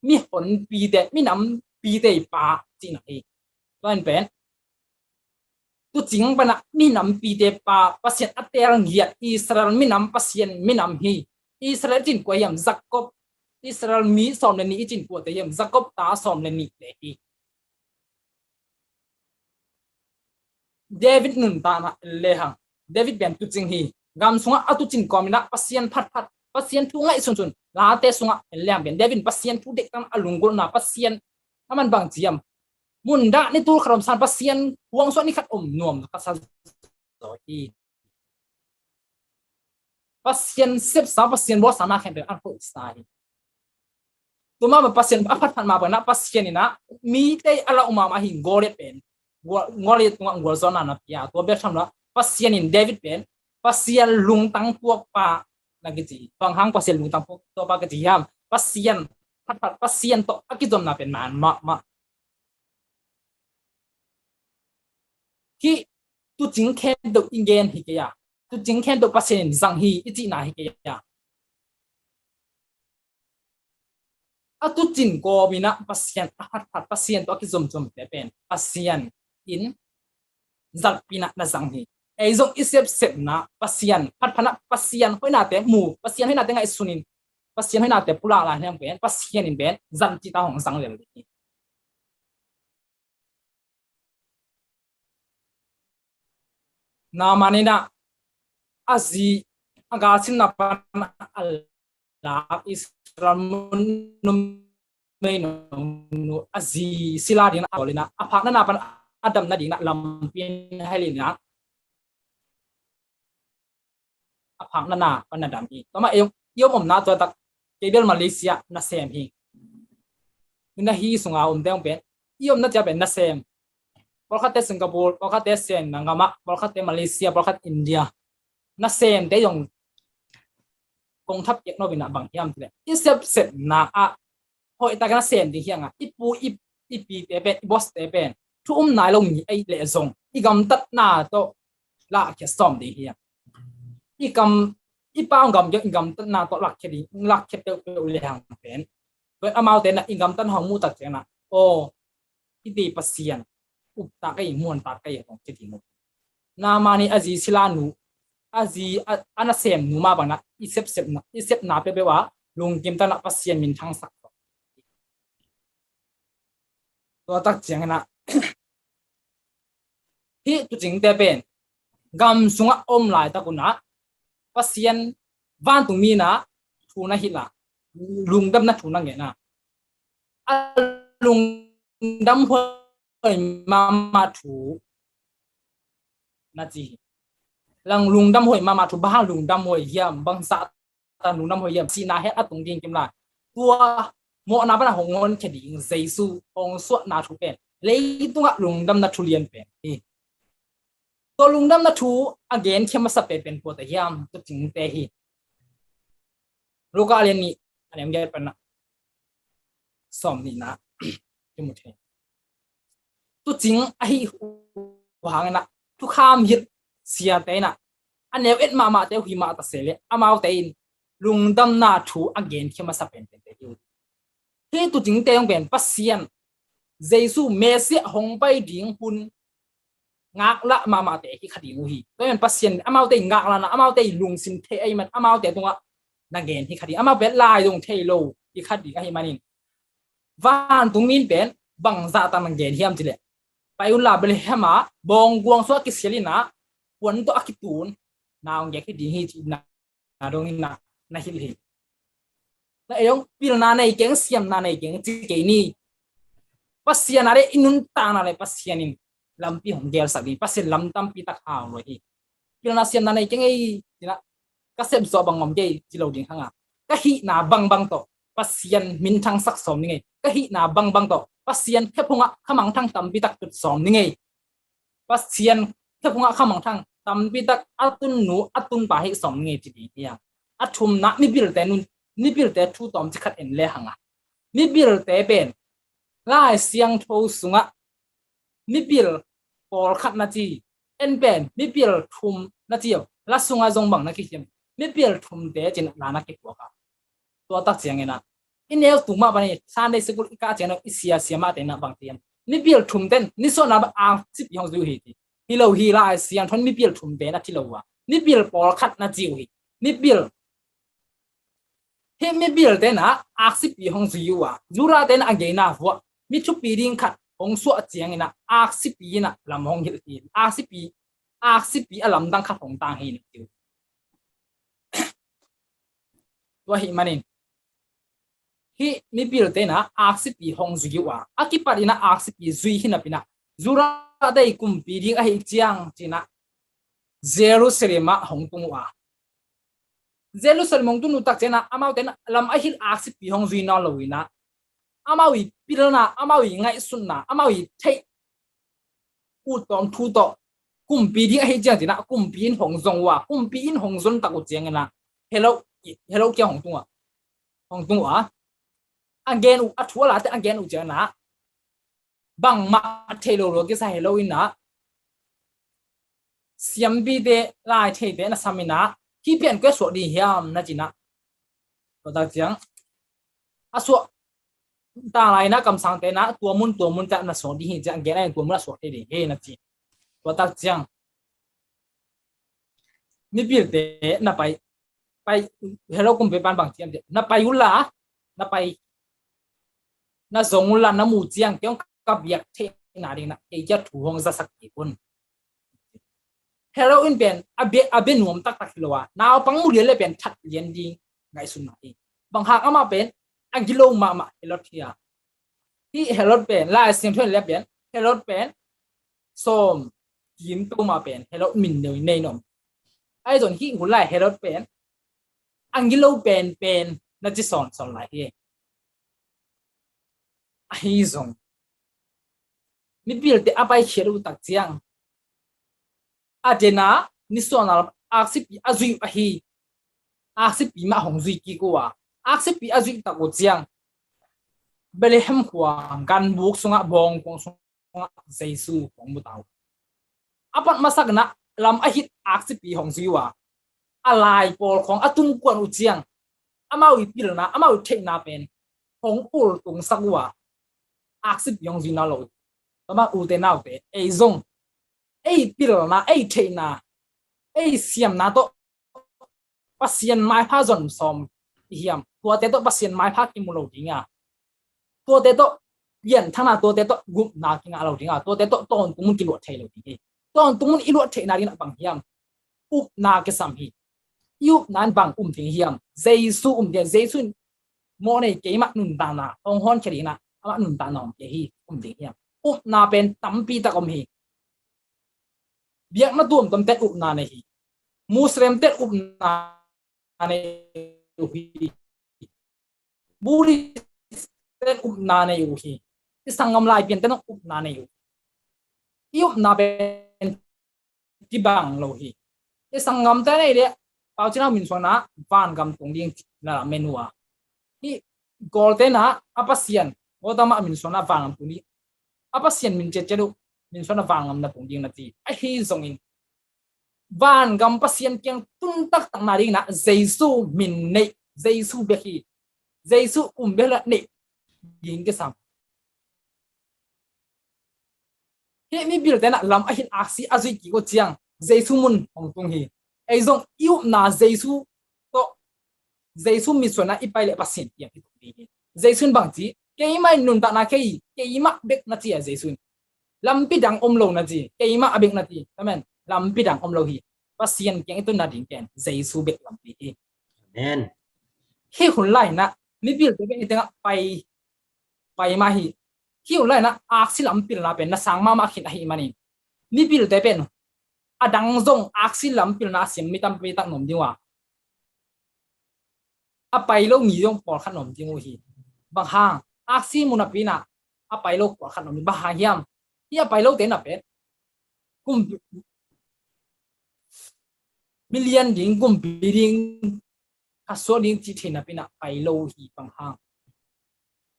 Mihonpite, minampite pa cihna hi. Tua in pen tuucing panah minampite pa, Pasian a teel ngiat, Israel minam, Pasian minam hi. Israel i cih in kua hiam? Jacob. Israel mi sawm le nih i cih in kuate hiam? Jacob ta sawm le nih le hi. David nuntakna en lehang, David pen tuucing hi. Gam sungah a tuucing kawmin ah Pasian phatphat, Pasian thu ngaihsunsun, Late sungah en lehang pen David in Pasian thu deihtakna a lunggulhna, Pasian a man bang ci hiam? Mun dah ni tul khat om san Pasian huang suah ni khat om nuam ka sa zaw hi. Pasian sepsa, Pasian bawlsa na khempeuh a hoihsa hi. Tua mah bang Pasian a phatphat mah bang in ah Pasian in ah mite a lauh mahmah hi. Goliat pen, Gol-, Goliat tungah gualzawhna na pia. Tua bek tham lo, Pasian in David pen Pasian lungtang tuakpa na kici hi. Bang hang Pasian lungtang tuakpa kici hiam? Pasian phatphat, Pasian tawh a kizomna pen man mahmah. Hih tuucing khempeuh i gen hi kei a, tuucing khempeuh Pasian in zang hi i cihna hi kei a. A tuucing kawmin ah Pasian a phatphat, Pasian tawh a kizomzomte pen Pasian in zalpina na zang hi. Ei zong i sepsepna Pasian phatphatna, Pasian hoihnate mu, Pasian hoihnate ngaihsunin, Pasian hoihnate pulak lai hiam pen Pasian in pen zan cihta hong zang lel ding hi. Naaman in ah a zi a galsimna pan a lak Israel mun numei nu a zi sila dingin a dawl in ah a phakna na pan a damna dingin ah lampi in hel in ah a phakna na pan na dam hi. Tua mah i om, i om omna tua tak kei bel Malaysia nasem hi. Na hi sunga omte hong pen i omna cia pen nasem. Pawlkhatte Singapore, pawlkhatte sem na ngam ah, pawlkhatte Malaysia, pawlkhat India. Nasemte zong kong thap kek nopin ah bang hiam cih leh i sepsepna ah hoihtak in a sem ding hi hang a, i pu i, i pite pen, i bawste pen thu um nai lo mi ahih leh zong i gamtatna tawh lahkhiat sawm ding hi hang. I kam, i pa hong gam kiang i gamtatna tawh lahkhiat ding, lahkhiat peuhpeuh le hang pen, tua amaute na i gamtatna hong muh tak ciangin ah, aw, hihte Pasian uptak ka hi, muantak ka hi hong ci ding uh. Naaman i a zi sila nu, a zi a, a nasem nu mah bang in ah i sepsepna, i sepna peuhpeuh ah lungkim tak in ah Pasian minthangsak. Tua tak ciangin ah hih tuucingte pen gam sungah om laitak un ah Pasian vantungmi in ah thu na hilh a, lungdamna thu na ngen a, a lungdam huai mahmah thu na ci hi. Lang lungdam huai mahmah thu, bang hang lungdam huai hiam, bang zahtan lungdam huai hiam, sihna hel a tung ding kim lai. Tua mawhna pan a hong honkhia ding Jesu hong suahna thu pen leitungah lungdamna thu lian pen hi. Tua lungdamna thu a genkhia masa pen pen kuate hiam? Tuucingte hi. Luka a lian nih, a lian giat pan ah sawm nihna kimu thei. Tuucing ahi Tua hangin ah thukham hilh siate in ah a neu et mahmahte uh hi mah ta se leh amaute in lungdamna thu a gen khia masa penpente hi uh hi. Hih tuucingte hong pen Pasian Jesu Messiah hong pai ding hun ngaklah mahmahte hi kha ding uh hi. Tua hi man Pasian amaute i ngaklahna, amaute i lungsim thei ahih man amaute tungah na gen hi kha ding. Amau pen lai zong thei lo hi kha ding ahih manin vantung mi in pen bangzah tak na gen hiam cih leh, pai unla Bethlehem ah bawngguang sungah kisial in ah puan tawh a kitun na hong gen hi ding hi cih na dong in ah na hilh hi. Na ei hong pilna nei keng, siamna nei keng ci kei ni. Pasian a deh i nuntakna le Pasian in lampi hong gelsak ding, Pasian lam tampi tak hau lo hi. Pilna siamna nei keng ei, ci-in ah ka sep zawh bang om kei ci lo ding hang a, ka hihna bangbang tawh Pasian minthangsak sawm ni ngei. Ka hihna bangbang tawh Pasian khephungah khamangthang tampi tak tut sawm ni ngei. Pasian khephungah khamangthang tampi tak a tunnu a tunpa hi sawm ni ngei ci ding hi hang. A thumna, mipilte nun, mipilte thu tawm ci khat en le hang a, mipilte pen Lai Siangtho sungah mipil pawlkhat na ci, en pen mipil thum na ci uh. La sungah zong bang na kiciam, mipil thumte ci-in la na kituak a. Tua tak ciangin ah i neu tung mah panin Sunday school i kah ciangin ah i sia sia mahte in ah bang ci hiam, mipil thumte in nisuahna ah aksipi hong zui uh hi ci. Hi lo hi, Lai Siangtho in mipil thumte na ci lo uh a, mipil pawlkhat na ci uh hi. Mipil, hih mipilte in ah aksipi hong zui uh a, Judahte in ah a ngeina vuah mi thupi ding khat hong suah ciangin ah aksipi in ah lam hong hilh hi. Aksipi, aksipi a lamdang khat hong tang hi na ci uh. Tua ahih manin hih mipilte in ah aksipi hong zui uh a, a kipat in ah aksipi zui hi napi in ah Judahte i kumpi ding ahih ciang ci-in ah Jerusalem ah hong tung uh a, Jerusalem hong tun uh tak ciangin ah amaute in ah lam a hilh aksipi hong zui nawn lo in ah amau i pilna, amau i ngaihsutna, amau i theih ut tawm thu tawh kumpi ding ahih ciang ci-in ah kumpi in hong zong uh a, kumpi in hong zon tak uh ciangin ah Herod, Herod kiang hong tung uh a, hong tung uh a, a gen uh, a thu a late a gen uh ciangin ah bangmah thei lo lo kisa hi lo in ah siampite, lai theite na sam in ah hih pen kua suah ding hiam na ci-in ah, tua tak ciang a suah ta lai in ah kamsangte in ah tua mun tua mun ciah na suah ding hi ci-in a gen a, tua mun a suah thei ding hi na ci. Tua tak ciang mipilte na pai, pai, Herod kumpipa in bang ci hiam ci, na pai unla, na pai, na zong unla, na muh ciang kei hong ka biak theihna ding in ah kei kiang thu hong zasak kik un. Herod in pen a bia, a bia nuam taktak hi lo a, naupang mu lian le pen that lian ding ngaihsutna hi. Bang hang, amah pen a gilo mahmah Herod hi a. Hih Herod pen Lai Siangtho in le pen Herod pen sawm kim to mah pen Herod min nei nei nuam. Ahi zong hih hun lai Herod pen a gilo penpen na ci sawnsawn lai hi. Ahi zong mipilte a paikhiat uh tak ciang a den a nisuahna lam aksipi a zui uh ahi. Aksipi mah hong zui kik uh a, aksipi a zui tak uh ciang Bethlehem khua ganbuk sungah, bawngkuang sungah Jesu hong mu ta uh. A pat masak in ah lam a hilh aksipi hong zui uh a, a lai pawl khawng a tun kuan uh ciang amau i pilna, amau i theihna pen hong ultungsak uh a, aksipi hong zui nawn lo uh. Tua mah ute naute, ei zong ei pilna, ei theihna, ei siamna tawh Pasian maipha zon sawm i hiam? Tuate tawh Pasian maipha kimu lo ding a, tuate tawh pianthakna, tuate tawh gupna kingah lo ding a, tuate tawh tawntung mun kiluah thei lo ding hi. Tawntung mun i luah theihna ding in ah bang hiam? Upna kisam hi. I upna in bang um ding hiam? Jesu um ding. Jesu in mawhnei keimah nuntakna hong honkhia ding in ah amah nuntakna hong pia hi, um ding hiam? Upna pen tampi tak om hi. Biakna tuamtuam ten upna nei hi. Muslim ten upna nei uh hi. Buddhist ten upna nei uh hi. I sanggam Laipian ten upna nei uh hi. I upna pen kibang lo hi. I sanggamte nei leh Pau Cin Hau min suangna vangam tung ding na lamen uh a, hih Kawlte na a Pasian, Gautama min suangna vangam tung ding, a Pasian min ciatciat uh min suahna vangam na tung ding na ci. Ahi zongin vangam Pasian kiang tun taktak nading na Jesu min neih, Jesu bek hi. Jesu um bek la neih ding kisam. Hih mipilte na lam a hin aksi a zui kik uh ciang Jesu mun hong tung hi. Ei zong i upna Jesu tawh, Jesu mitsuanna i pai leh Pasian kiang i tung ding hi. Jesu in bang ci, keimah in nuntakna kei, keimah bek na ci a Jesu in. Lampi dang om lo na ci, keimah a bek na ci. Amen. Lampi dang om lo hi. Pasian kiang i tun nading pen Jesu bek lampi hi. Amen. Hih hun lai na mipilte bek i tengah pai, pai mah hi. Hih hun lai na aksi lam pilna pen na sang mahmah khin ahi manin mipilte pen a dang zong aksi lam pilna a siam mi tampi tak nuam ding uh a, a pai lo mi zong pawlkhat nuam ding uh hi. Bang hang? Aksi mu napi na a pai lo pawlkhat nuam ding. Bang hang hiam? Hih a pai lote na pen kum, milian ding, kumpi ding, kha suak ding cih thei napi na pai lo hi. Bang hang?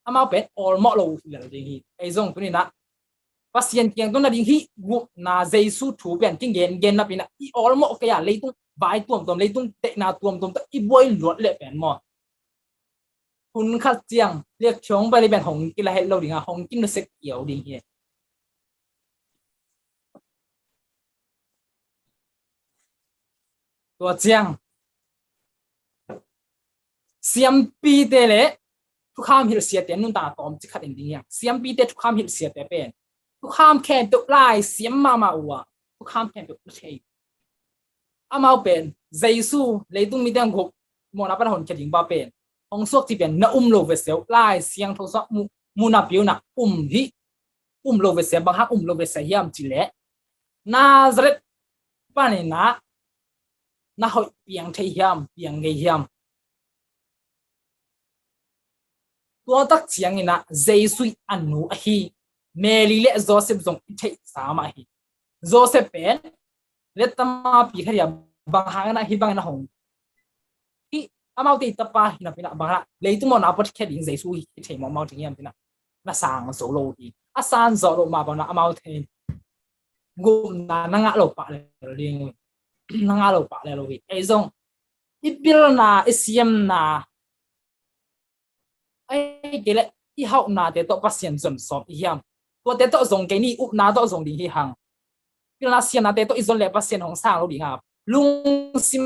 Amau pen awlmawh lo hi lel ding hi. Ei zong tuni na Pasian kiang tun nading hih gupna Jesu thu pen kigen gen napi na i awlmawh kei a leitung vai tuamtuam, leitung tehna tuamtuam tawh i buai luat leh pen maw, hun khat ciang liak thiong bai lei pen hong kila het lo ding a, hong kinusek kiau ding hi. Tua ciang siampite le thukham hilhsiate nuntakna tawmcik khat en ding hi hang. Siampite, thukham hilhsiate pen thukham khempeuh lai siam mahmah uh a, thukham khempeuh na thei. Amau pen Jesu leitung mite hong gup mawhna pan a honkhia ding pa pen hong suak cih pen na um lo ve seu, Lai Siangtho sungah mu, mu napi uh na um hi. Um lo ve seu, bang hang um lo ve seu hiam cih leh Nazareth panin ah na hoih piang thei hiam, piang ngei hiam? Tua tak ciangin ah Jesu i a nu ahi Mary le Joseph zong i theihsa mah hi. Joseph pen lettama pi khat hi a, bang hangin ah hih bangin a hong, hih amaute i tapa hi napi in ah bang hang ah leitung mawhna a pawt khia ding Jesu hi thei mawkmawk ding hiam cih na na sang zo lo hi. A sang zo lo mah bangin ah amaute in gupna na ngah lo pah lel ding, na ngah lo pah lel lo hi. Ei zong i pilna, i siamna, ahih kei leh i hauhnate tawh Pasian zon sawm i hiam? Tuate tawh zong kei ni, upna tawh zong ding hi hang. Pilna siamnate tawh i zon leh Pasian hong sang lo ding a, lungsim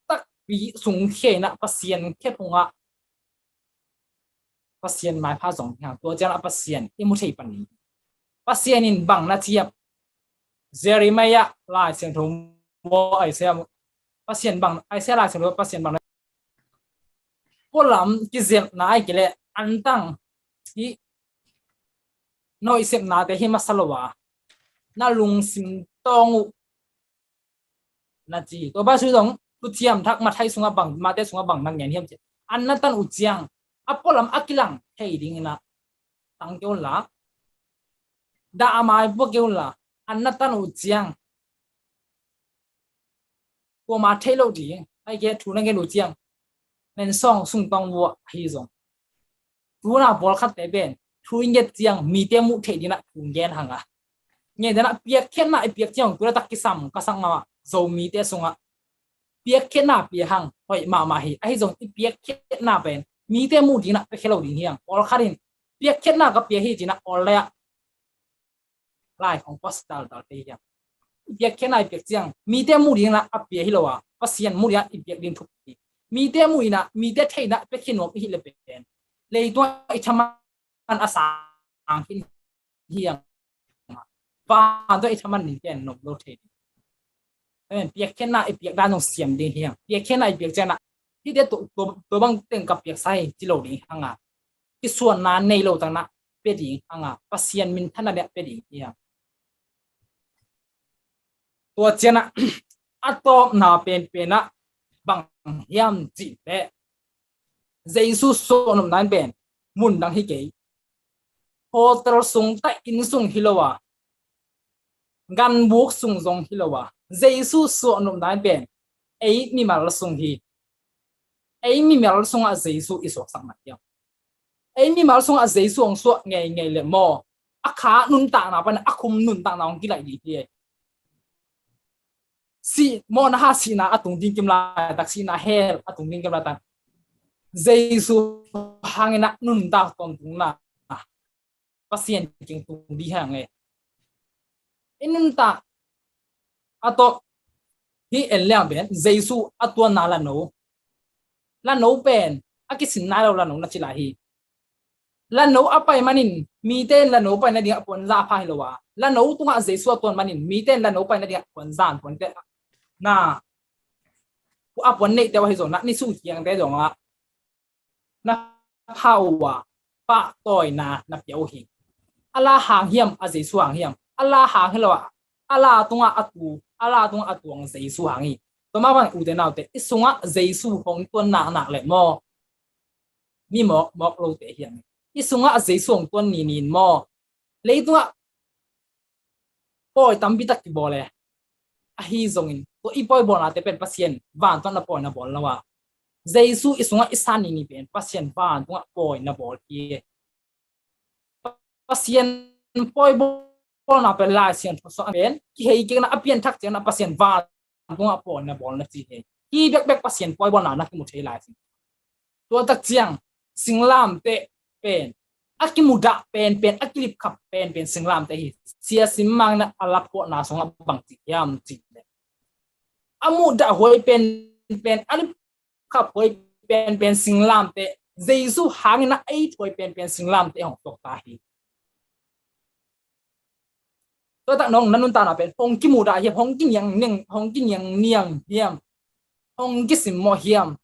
takpi sungkhia in ah Pasian khe phungah Pasian maipha zong ding hang. Tua ciang ah Pasian i mu thei pan ding. Pasian in bang na ci hiam? Jeremiah Lai Siangtho maw, Isaiah maw, Pasian bang, Isaiah Lai Siangtho Pasian bang na, pualam kizepna ahih kei leh antang hih na hoih sepnate hi masa lo a, na lungsim tawng uh na ci. Tua bang sui zong Thuciam Thak Matthai sungah bang, Matthai sungah bang na ngen hiam cih leh, an na tan uh ciang a pualam a kilang thei dingin ah tang kei un la, dah a mai pua kei un la, an na tan uh ciang kuama thei lo ding, ahih kei leh thu na ngen uh ciang nen sawng sung tawng vua ahi zong, tu-in ah pawlkhatte pen thu i nget ciang mite muh theih dingin ah thu ngen hang a, ngen dingin ah piakkhiatna i piak ciang tu-in ah tak kisam ka sak mah, Zomite sungah piakkhiatna pia hang hoih mahmah hi. Ahi zong i piakkhiatna pen mite muh dingin ah piakhia lo ding hi hang. Pawlkhat in piakkhiatna ka pia hi ci-in ah awl leh ah lai khong pua taltal te hi hang. I piakkhiatna i piak ciang mite muh dingin ah a pia hi lo a, Pasian muh dingin ah i piak ding thupi hi. Mite muh in ah, mite theih in ah piakhia nuam i hih leh pen leitungah i thaman a sang khin hi hang. Van tawh i thaman ding pen nuam lo thei ding. Amen. Piakkhiatna i piak dan zong siam ding hi hang. Piakkhiatna i piak ciang ah hihte tua, tua, tua bang teng ka piaksa hi ci lo ding hang a, kisuanna nei lo tak in ah pia ding hang a, Pasian minthanna ding ah pia ding hi hang. Tua ciang ah a tawpna penpen ah bang hiam cih leh Jesu suahnopna in pen mun dang hi kei. Hotel sung, ta inn sung hi lo a, ganbuk sung zong hi lo a, Jesu suahnopna in pen ei mimal sung hi. Ei mimal sungah Jesu i suaksakna hiam? Ei mimal sungah Jesu hong suah ngeingei leh maw, a kha nuntakna pan a khum nuntakna hong kilaih ding hi. Sih mawhna ha sihna a tung ding kim laitak, sihna hell a tung ding kim laitak, Jesu hangin a nuntak tawntungna Pasian kiang tung ding hi hang e. I nuntak a tawh hi en liang pen Jesu a tuanna lano, lano pen a kisin nai lo lano na ci lai hi. Lano a pai manin mite in lano pai nading a puanza a pha hi lo a, lano tungah Jesu a tuan manin mite in lano pai nading a puanza an puante na a puan neihte uh ahi zong na, nisuh kiangte zong ah na pha uh a pahtawina na pia uh hi. A la hang hiam, a Jesu hang hiam? A la hang hi lo a, a la tungah a tu, a la tungah a tuang Jesu hang hi. Tua mah bang ute naute, i sungah Jesu hong tuan naknak le maw, mi mawk mawk lote hiam? I sungah Jesu hong tuan ninin maw, leitungah pawi tampi tak kibawl e. Ahi zongin tua i pawi bawlnate pen Pasian vantung na pawi na bawl lo a, Jesu i sungah i san nini pen Pasian vantungah pawi na bawl hi. Pasian pawi bawlna pen Lai Siangtho sungah pen kihei kikna a pianthak ciangin a Pasian vantungah pawi na bawl na ci hi. Hi bekbek Pasian pawi bawlna na kimu thei lai sing. Tua tak ciang singlamteh pen a kimudah penpen, a kilipkhap penpen singlamteh hi. Sia Sim Mang in a laphuahna sungah bang ci hiam cih leh, a mudah huai penpen, a lipkhap huai penpen singlamteh, Jesu hangin a ei thuai penpen singlamteh hong tuak ta hi. Tua tak nong na nuntakna pen hong kimudah hiam, hong kiniang niang, hong kiniang niang hiam, hong kisimmawh hiam?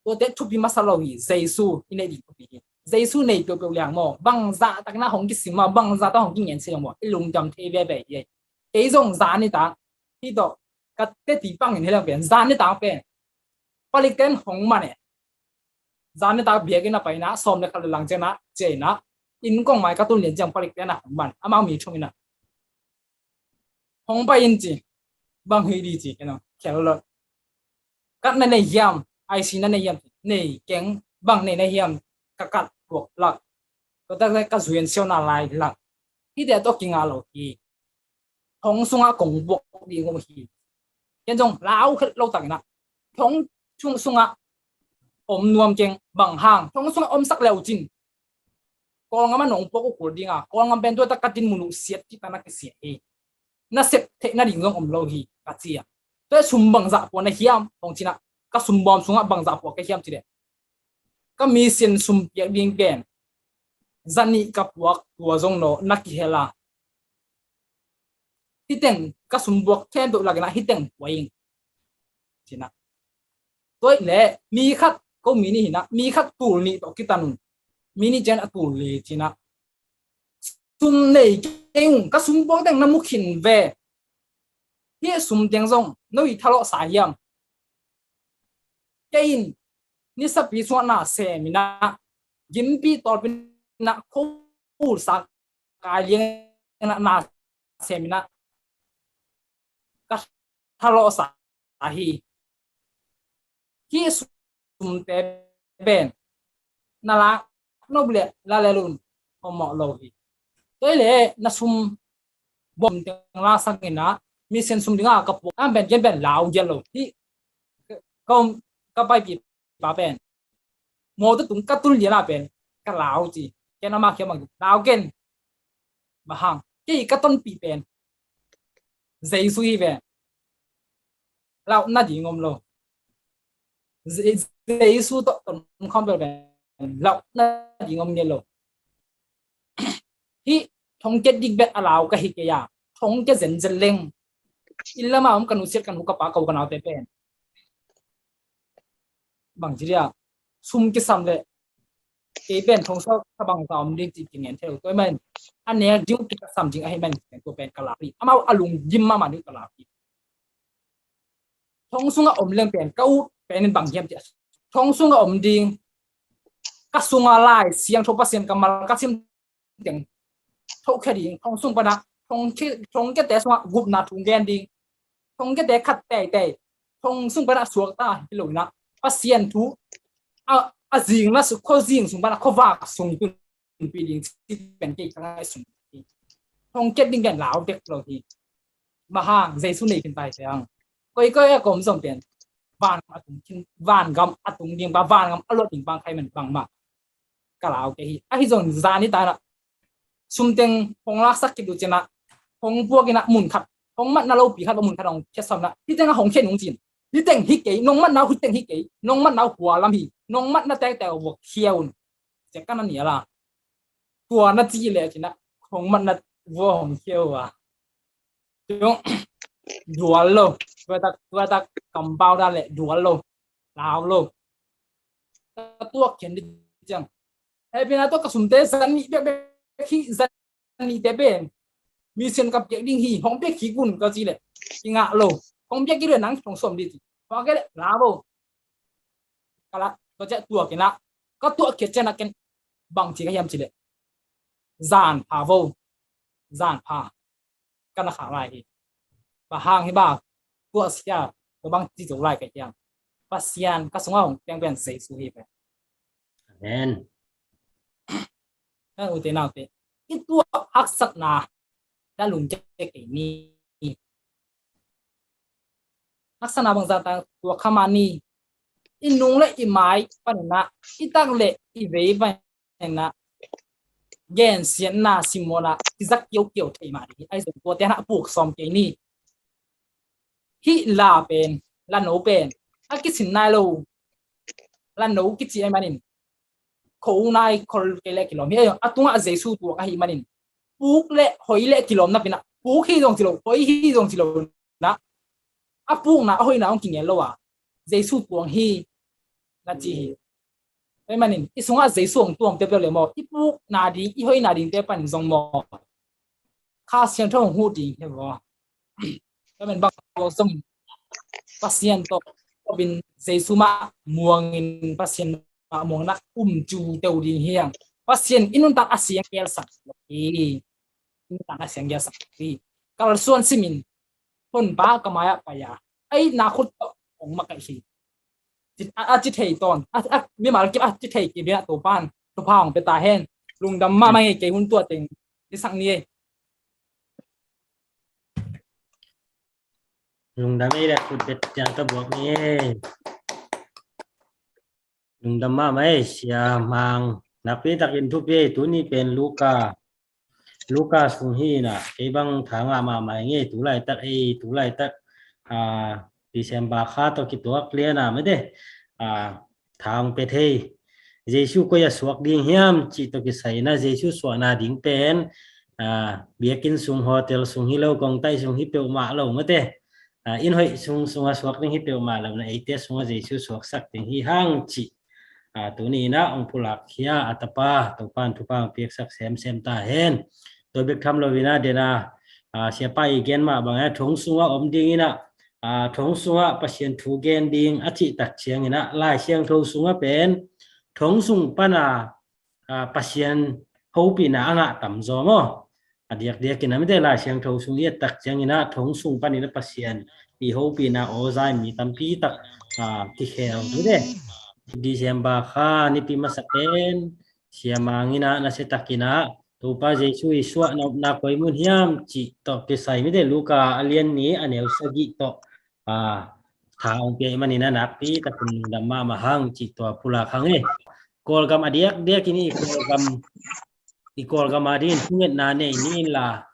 Tuate thupi masa lo hi. Jesu i neih ding thupi hi. Jesu nei peuhpeuh liang maw, bangzah tak na hong kisim maw, bangzah tak hong kingen si lo maw, i lungdam thei veve hi. Kei zong zan nitak hi tawh ka teti pangin hi leng pen, zan nitak pen palikten hong man e. Zan nitak biakinn a paina sawm le khat le lang ciangin a, ciangin a, inn kong mai ka tun lian ciang palikten a hong man, amau mi thum in a, hong pai in ci, bang hi di ci, you know, khel lo. Kat na nei hiam, I C na nei hiam, nei keng, bang nei na hiam, ka kat puak lak. Tua tak ka zuin siau na lai lak. Hite tawh kinga lo hi. Thong sungah kong buak ding om hi. Ken zong lau khet lo takin a, thong sung, sungah om nuam keng, bang hang, thong sungah om sak leu cin Kawlngam a nong puak uh kul dinga, Kawlngam pen tua tak ka din mun uh siat kik ta na kisia hi. Na sep theih nading zong om lo hi ka ci a. Tua sum bangzah pua na hiam hong cin a, ka sum bawm sungah bangzah pua ka hiam ci leh, ka mission sum piak ding pen zanih ka puak, tua zong no na kihel a. Hiteng ka sum buak khempeuh lakin a hiteng pua ing cin a. Tua leh mi khat, ko mi nih hi na, mi khat tul nih tawh kitan un, mi nih ciang a tul li cin a. Sum nei kei ung, ka sum buak teng na mu khin ve. Hih sum teng zong no i thalawh sa hiam? Kei in nisapi sungah na sem in a, gimpi tawlpi in a, khol sa kai liang in a, na sem in a, ka thalawh sa hi. Hih sumte pen na lak nop leh la lel un, om mawh lo hi. Tua leh na sum bawm teng la sak in a, mission sum dinga ka puak, a pen ken pen lau gial lo hi. Ka, ka paipih pa pen mawtaw tung ka tun lian a pen ka lau ci. Ken ama kia mang lau ken. Bang hang, kei ka tonpih pen Jesu hi ve. Lau nading om lo. Je-, Jesu tawh ton khawm pen lau nading om nge lo. Hih thongkia dikbet a lau ka hi kei a, thongkia zenzen leng. Inn lama om ka nusiat ka nu ka pa ko ka naute pen, bang ci dia, sum kisam leh kei pen thong sawk ka bangza om ding ci kingen thei lo. Tua man a nek ding uh kikasam ding ahi man tua pen ka lau hi. Amau a lunggim mahmah ding ka lau hi. Thong sungah om leng pen ka ut pen in bang hiam ci a, thong sungah om ding, ka sungah Lai Siangtho Pasian kammal ka sim teng thokhia ding, thong sung pana thong ki, thongkiate sungah gupna thu gen ding, thongkiate khat teitei thong sung pana suakta hi lo in a, Pasian thu a, a zing na su, khuazing sung pana khuavak sung tun pi ding ci pen kei ka ngaihsun hi. Hong kiat ding pen lau dek lo hi. Bang hang, Jesu nei khin tai ciang, koi koi a ka om zong pen vangam a tung khin, vangam a tung ding bang, vangam a luat ding bang kha ahih man bangmah ka lau kei hi. Ahi zong zan ni ta in ah sum teng hong laksak khit uh cin ah, hong puak in ah mun khat, hong matna lopi khat, mun khat hong khiatsam in ah, hih teng ah hong khia nung cin, hih teng hi kei, nong matna uh hih teng hi kei, nong matna uh hua lam hi, nong matna tektek uh vua khia un. Ciah ka na nial a, tua na ci leh cin ah hong matna vua hong khia uh a. Tung dual lo, tua tak, tua tak kampau dan leh dual lo, lau lo. Ka tuak khian ding ciang, hehpihna tawh ka sumte zan nih bekbek hi, zan nihte pen mission ka piak ding hi, hong piak kik un ka ci leh, kingah lo, hong piak kik leh nang thong sawm ding ci. Hong kei leh lau lo. Ka la, ka ciah tuak in ah, ka tuak khiat ciang ah ken bang ci ka hiam cih leh, zan pha vo, zan pha, ka na khak lai hi. Bang hang hi bang, tua sia, tua bang ci zo lai ka hiam. Pasian ka sungah hong piang pen Jesu hi pen. Amen. Ka ute naute, i tuak haksatna na lungkia kei ni. Haksatna bangzah tak tuak kha mah ni. I nung le i mai panin ah, i tak le i vei panin ah, gensiatna simmawhna kizak kiaukiau thei mah ding hi. Ahi zong tuate hang a puk sawm kei ni. Hih la pen, la no pen a kisin nai lo, la no kici ahih manin kho nai khol kei le kilawm hi. Ahi zong a tungah Jesu tuak ahih manin puk le hoi le kilawm napi in ah, puk hi zong ci lo, hoi hi zong ci lo in ah, a pukna a hoihna hong kingen lo a, Jesu tuang hi na ci hi. Ahih manin i sungah Jesu hong tuang peuhpeuh le maw, i pukna ding, i hoihna dingte panin zong maw, Kha Siangtho hong huh ding hi maw. Ahih manin bang zong Pasian tawh, tawh in Jesu mah muangin, Pasian mah muangin ah um cu teu ding hi hang. Pasian i nuntak a siang gelsak hi. I nuntak a siang gelsak hi. Kalsuan simin Honpa ka mai-ah pai a, a itna khut tawh hong makaih hi. Ci, a, a ci thei tawn, a, a, mimal kip a ci thei kip ding ah Topa'n thupha hong pia ta hen. Lungdam mahmah ing ei, kei hun tua teng i sak ni ei. Lungdam ei le khut bet ciang ka buak ni ei. Lungdam mahmah ei, Sia Mang. Nakpi takin thupi ei, tuni pen Luka, Luka sung hi in ah, kei bang tha ngah mahmah ing ei, tu laitak ei, tu laitak, ah, December kha tawh kituak lian a mate, ah, tha hong pia thei. Jesu koi ah suak ding hiam cih tawh kisai in ah, Jesu suahna ding pen, ah, biakinn sung, hotel sung hi lo, kongtaih sung hi peuhmah lo mate. Ah, inn hoih sung, sungah suak ding hi peuhmah lo in ah, eite sungah Jesu suaksak ding hi hang cih, ah, tuni in ah hong pulak khia a tapa Topa'n thupha hong piaksak semsem ta hen. Tua bek tham lo in ah, den a, ah, Siapa i gen mah bang a, thong sungah om ding in ah, ah, thong sungah Pasian thu gen ding a cih tak ciangin ah, Lai Siangtho sungah pen thong sung pan a, ah, Pasian hopihna a ngah tamzaw maw. A diakdiakin a mite Lai Siangtho sung i et tak ciangin ah thong sung panin a Pasian i hopihna aw za in mi tampi tak, ah, kikhel mite. December kha nipi masa pen Sia Mang in ah nasia takin ah Topa Jesu i suahna upna koi mun hiam cih tawh kisai mite Luka a lian nih a neu sagih tawh, ah, tha hong pia ahih manin ah nakpi takin lungdam mahmah hang cih tua pulak hang ei. Kawlgam a diakdiakin i Kawlgam, i Kawlgam a dingin thungetna nei ni inla,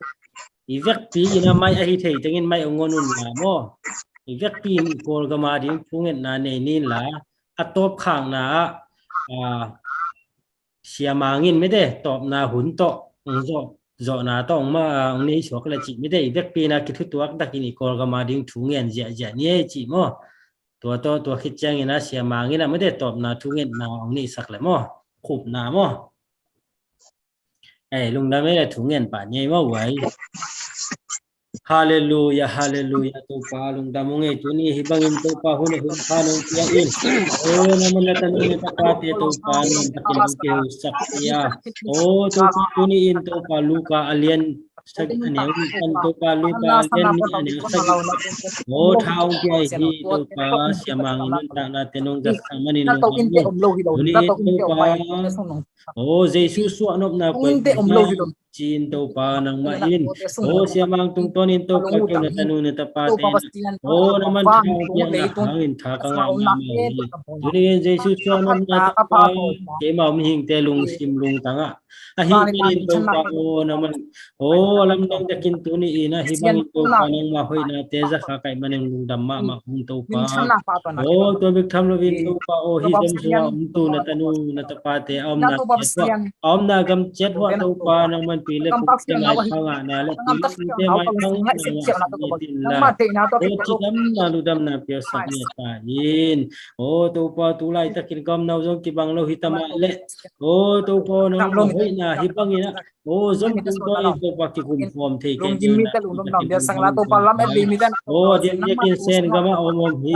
i vekpi in ah mai ahi thei tengin mai hong ngon unla maw. I vekpi in i Kawlgam a dingin thungetna nei ni inla, a tawpkhakna ah, ah, Sia Mang in mite tawpna hun tawh hong zawh, zawhna tawh hong ma, hong nei suak le cih mite i vekpi in ah kithutuak takin i Kawlgam a ding thu ngen ziahziah ni ei cih maw. Tua tawh, tua khit ciangin ah Sia Mang in ah mite tawpna thungetna hong neihsak le maw, khupna maw. Ei, lungdam ei le thu ngen pah ni ei maw uai. Halleluia, halleluia, Topa lungdam ung ei, tuni hih bangin Topa hun a hun kha nong pia in. O, na man na tan na tapate Topa, na man takin hong kiheusak pia. O, Topa tuni in Topa Luka a lian sagih, a neu nih pan Topa, Luka a lian nih a neu sagih. Aw, tha hong pia hi Topa, Sia Mang in nuntakna te nong zatsak manin lungdam ung. Tuni in Topa, aw, Jesu suahnopna koi ci-in Topa nangmah in, aw, Sia Mang tungtawnin Topa keu na tanu na tapate, aw, na man tha hong piakna hangin tha ka ngah mahmah hi. Tuni in Jesu suahnopna Topa, keima om hingte lungsim lungtang ah a hih manin Topa aw, nangman aw, a lamdang takin tuni in ah hih bangin Topa nangmah hoihnate za kha ka hih manin lungdam mahmah ung Topa. Aw, tua bek tham loin Topa aw, hih gam sungah om tu na tanu na tapate a omna ciat uah, a omna gam ciat uah Topa nangman pi le pute maipha ngahna le pi le pute maipha ngahna ngah sa nitin la, aw, cidamna ludamna piaksak ngiat ta in. Aw Topa, tu laitakin ka omna uh zong kibang lo hi ta mah leh, aw Topa aw, nangmah hoihna hih bangin ah, aw, zom tungtawnin Topa kikum khawm thei kei in ah, aw, a diakdiakin Sen gam ah om om hi.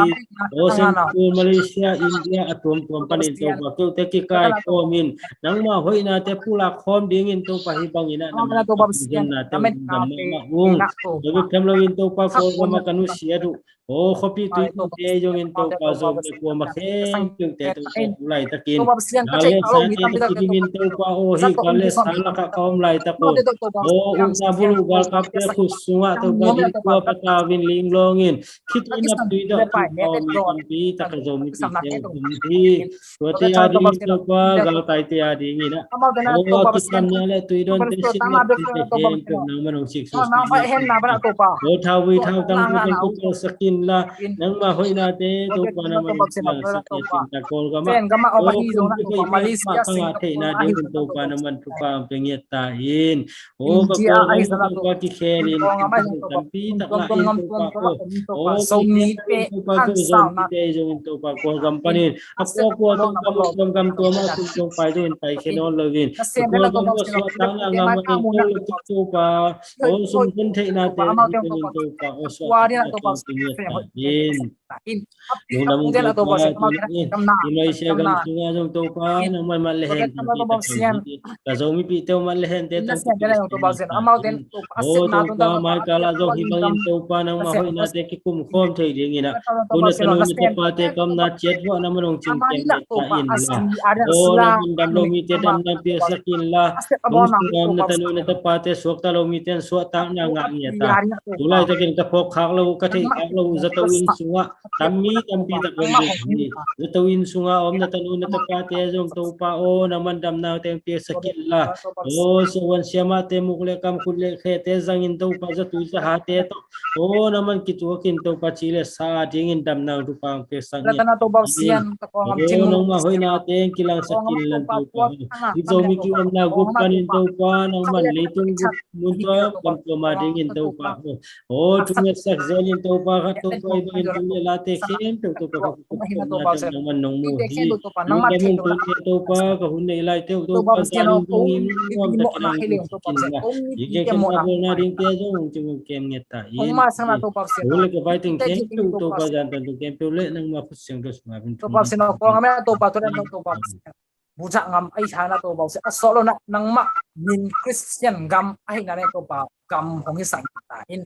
Aw, Singapore, Malaysia, India a tuamtuam panin Topa keute kikaikhawmin nangmah hoihnate pulak khawm dingin Topa hih bangin ah nangmah hihna te lungdam mahmah ung. Tua bek tham loin Topa, Kawlgam ah ka nusiat uh, aw, khuapi tuipite zongin Topa, Zomi kuama khempeuhte Topa tu laitakin gal le sate a kidimin Topa aw, hih gal le sa lakah ka om laitak uh, aw, ukna buluh galkapte khut sungah Topa ding tua patau in linglawngin khitui nap tui dawh Topa aw, mi tampi tak a Zomipite om hi. Tuate adingin Topa, galtaite adingin ah, aw, a kisamna le tui dawnte, sik le tuite khempeuh nangman hong siksuak in ah, aw, thauvui thautang Topa hong kalsak inla, nangmah hoihnate Topa nangman hong kilangsak ngiat in ta, Kawlgam ah, aw, kum kipaih mahmah ka ngah theihna dingin Topa nangman thupha hong pia ngiat ta in. Aw, ka Kawlgam ah Topa kikhelin tampi tak ngah in Topa aw, aw, kikhelin Topa keu Zomite zongin Topa Kawlgam panin a kuakua Topa, Kawlgam tuam ah kum zong pai zongin paikhia nawn loin, Kawlgam ah suahtakna ngah manin Topa, aw, sumkhun theihnate zongin Topa aw, suahtakna tawh pia ngiat ta in. Lungdam ung Topa, tuni in i Malaysia gam sungah zong Topa nangman mat le hen tampi tak hong hi in, ka Zomipihte uh mat le hente tampi tak hong hi in. Aw Topa, maikal ah zong hih bangin Topa nangmah hoihnate kikum khawm thei dingin ah, tu na tanu na tapate ka omna ciat uah nangman hong cingciang ngiat ta in la, aw, nangman dam lo mite damna piaksak inla, hong sungam na tanu na tapate suakta lo mite in suahtakna ngah ngiat ta. Tu laitakin ka phawk khak lo uh, ka theih khak lo uh zato inn sungah tammi tampi tak om ding hi. Zato inn sungah a om na tanu na tapate zong Topa aw, nangman damna teng piaksak inla, aw, siavuan siamahte muk le kam, khut le khete zangin Topa zatui zahate tawh, aw, nangman kituakin Topa ci le sa dingin damna thupha hong piaksak ngiat ta in. Aw, nangmah hoihnate kilangsak inla Topa aw, hih Zomi ki-omna gup panin Topa nangman leitung gup mun tua gam tuam adingin Topa aw, aw, thungetsak zelin Topa khat Topa hih bangin thu le late khempeuh Topa ka kikupna teng nangman nong mu hi. Lungdam ung, tuni Topa ka hun neih laite uh Topa zan in bang in nuam takin hong kikupsak inla, i kikupna bawlna dingte zong hong cing hong kem ngiat ta in. Ka hun le ka vai teng khempeuh Topa zan tan teng khempeuh le nangmah khut siangtho sungah vun thum Topa buhzah ngam ahi hana Topa Pasian, a sawh lo na nangmah min Khristian gam ahihna ne Topa gam hong hisak ta in.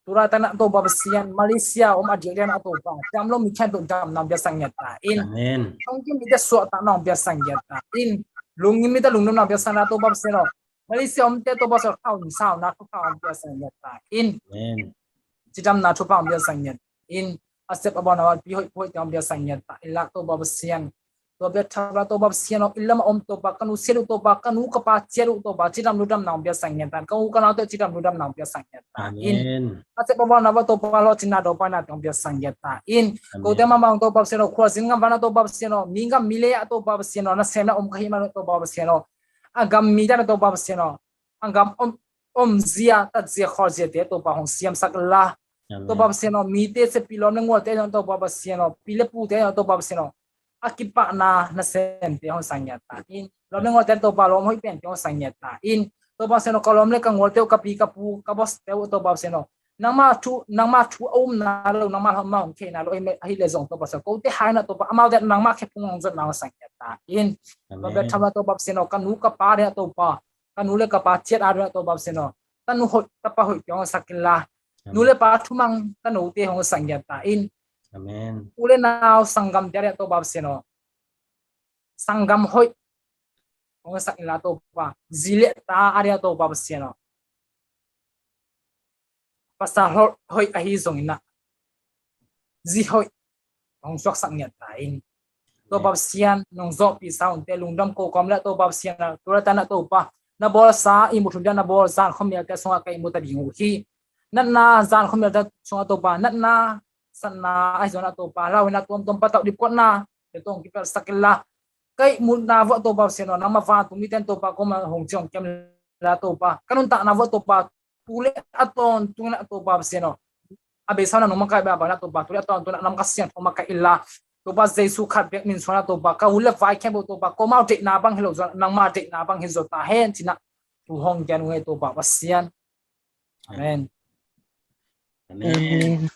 Tu laitak na Topa Pasian, Malaysia om a diakdiak na Topa, dam lo mi khempeuh damna hong piaksak ngiat ta in. Amen. Lungkim mite suahtakna hong piaksak ngiat ta in. Lungkim mite lungdamna hong piaksak na Topa Pasian aw, Malaysia omte Topa Pasian aw, sauna thupha hong piaksak ngiat ta in. Amen. Cidamna thupha hong piaksak ngiat in. A sep a bawn a pi hoih pi hoih te hong piaksak ngiat ta in la Topa Pasian. Tua bek tham lo Topa Pasian aw, i lam a om Topa, ka nu siat uh Topa, ka nu ka pa ciat uh Topa, cidam ludamna hong piaksak ngiat ta in. Ka u ka naute cidam ludamna hong piaksak ngiat ta in. Amen. A sep a bawn a va Topa lawhcinna dawpaina te hong piaksak ngiat ta in. Amen. Kote mahmah hong Topa Pasian aw, khualzin gam vana Topa Pasian aw, mi gam mi lei ah Topa Pasian aw, nasemna om ka hih man Topa Pasian aw, a gam mite na Topa Pasian aw, a gam om omzia, tatzia, khawlziate Topa hong siamsak la. Amen. Topa Pasian aw, mite sia pi lawm le ngualte aw Topa Pasian aw, pi le pute aw Topa Pasian aw, a kipahna nasemte hong sang ngiat ta in. Lawm le ngualte Topa lawm hoih pente hong sang ngiat ta in. Topa Pasian aw, ka lawm le ka ngualte uh, ka pi ka pu ka bawste uh Topa Pasian aw, nangma thu, nangma thu a umna lo, nangma hong, ma hong kheina lo ahih le zong Topa Pasian aw, kote hai na Topa, amaute nangma khephung hong zotna hong sang ngiat ta in. Amen. Tua bek tham lo Topa Pasian aw, ka nu ka pa ding a Topa, ka nu le ka pa ciat a ding a Topa Pasian aw, tanu hoih, tapa hoihte hong sak inla, nu le pa thumang tanote hong sak ngiat ta in. Amen. U le nau sanggamte a diah Topa Pasian aw, sanggam hoih hong sak inla Topa, zi le ta a diah Topa Pasian aw, pasal hoih ahi zongin ah, zi hoih hong suaksak ngiat ta in. Topa Pasian, nong zawhpih sa hunte lungdam ko kawm le Topa Pasian aw, tu le tan ah Topa, na bawlsa ihmu thum dia na bawl zan khuamialte sungah ka ihmu ta ding uh hi. Natna zan khuamialte sungah Topa, natna satna ahi zongin ah Topa, lauhuaina tuamtuam, patauh dipkuatna te tawh hong kipelhsak inla, ka ihmutna vuah Topa Pasian aw, nangma vantung mite in Topa koma hong ci hong kem inla Topa, ka nuntakna vuah Topa, tu le a tawntung in ah Topa Pasian aw, a beisa nang nong makaih bangin ah Topa, tu le a tawntung in ah nang Kha Siangtho makaih inla, Topa Jesu khat bek min suang ah Topa, ka vun le vai khempeuh Topa, ko mau deihna bang hi lo zong, nangma deihna bang hi zaw ta hen ci-in ah thu hong gen uh hi Topa Pasian. Amen. Amen.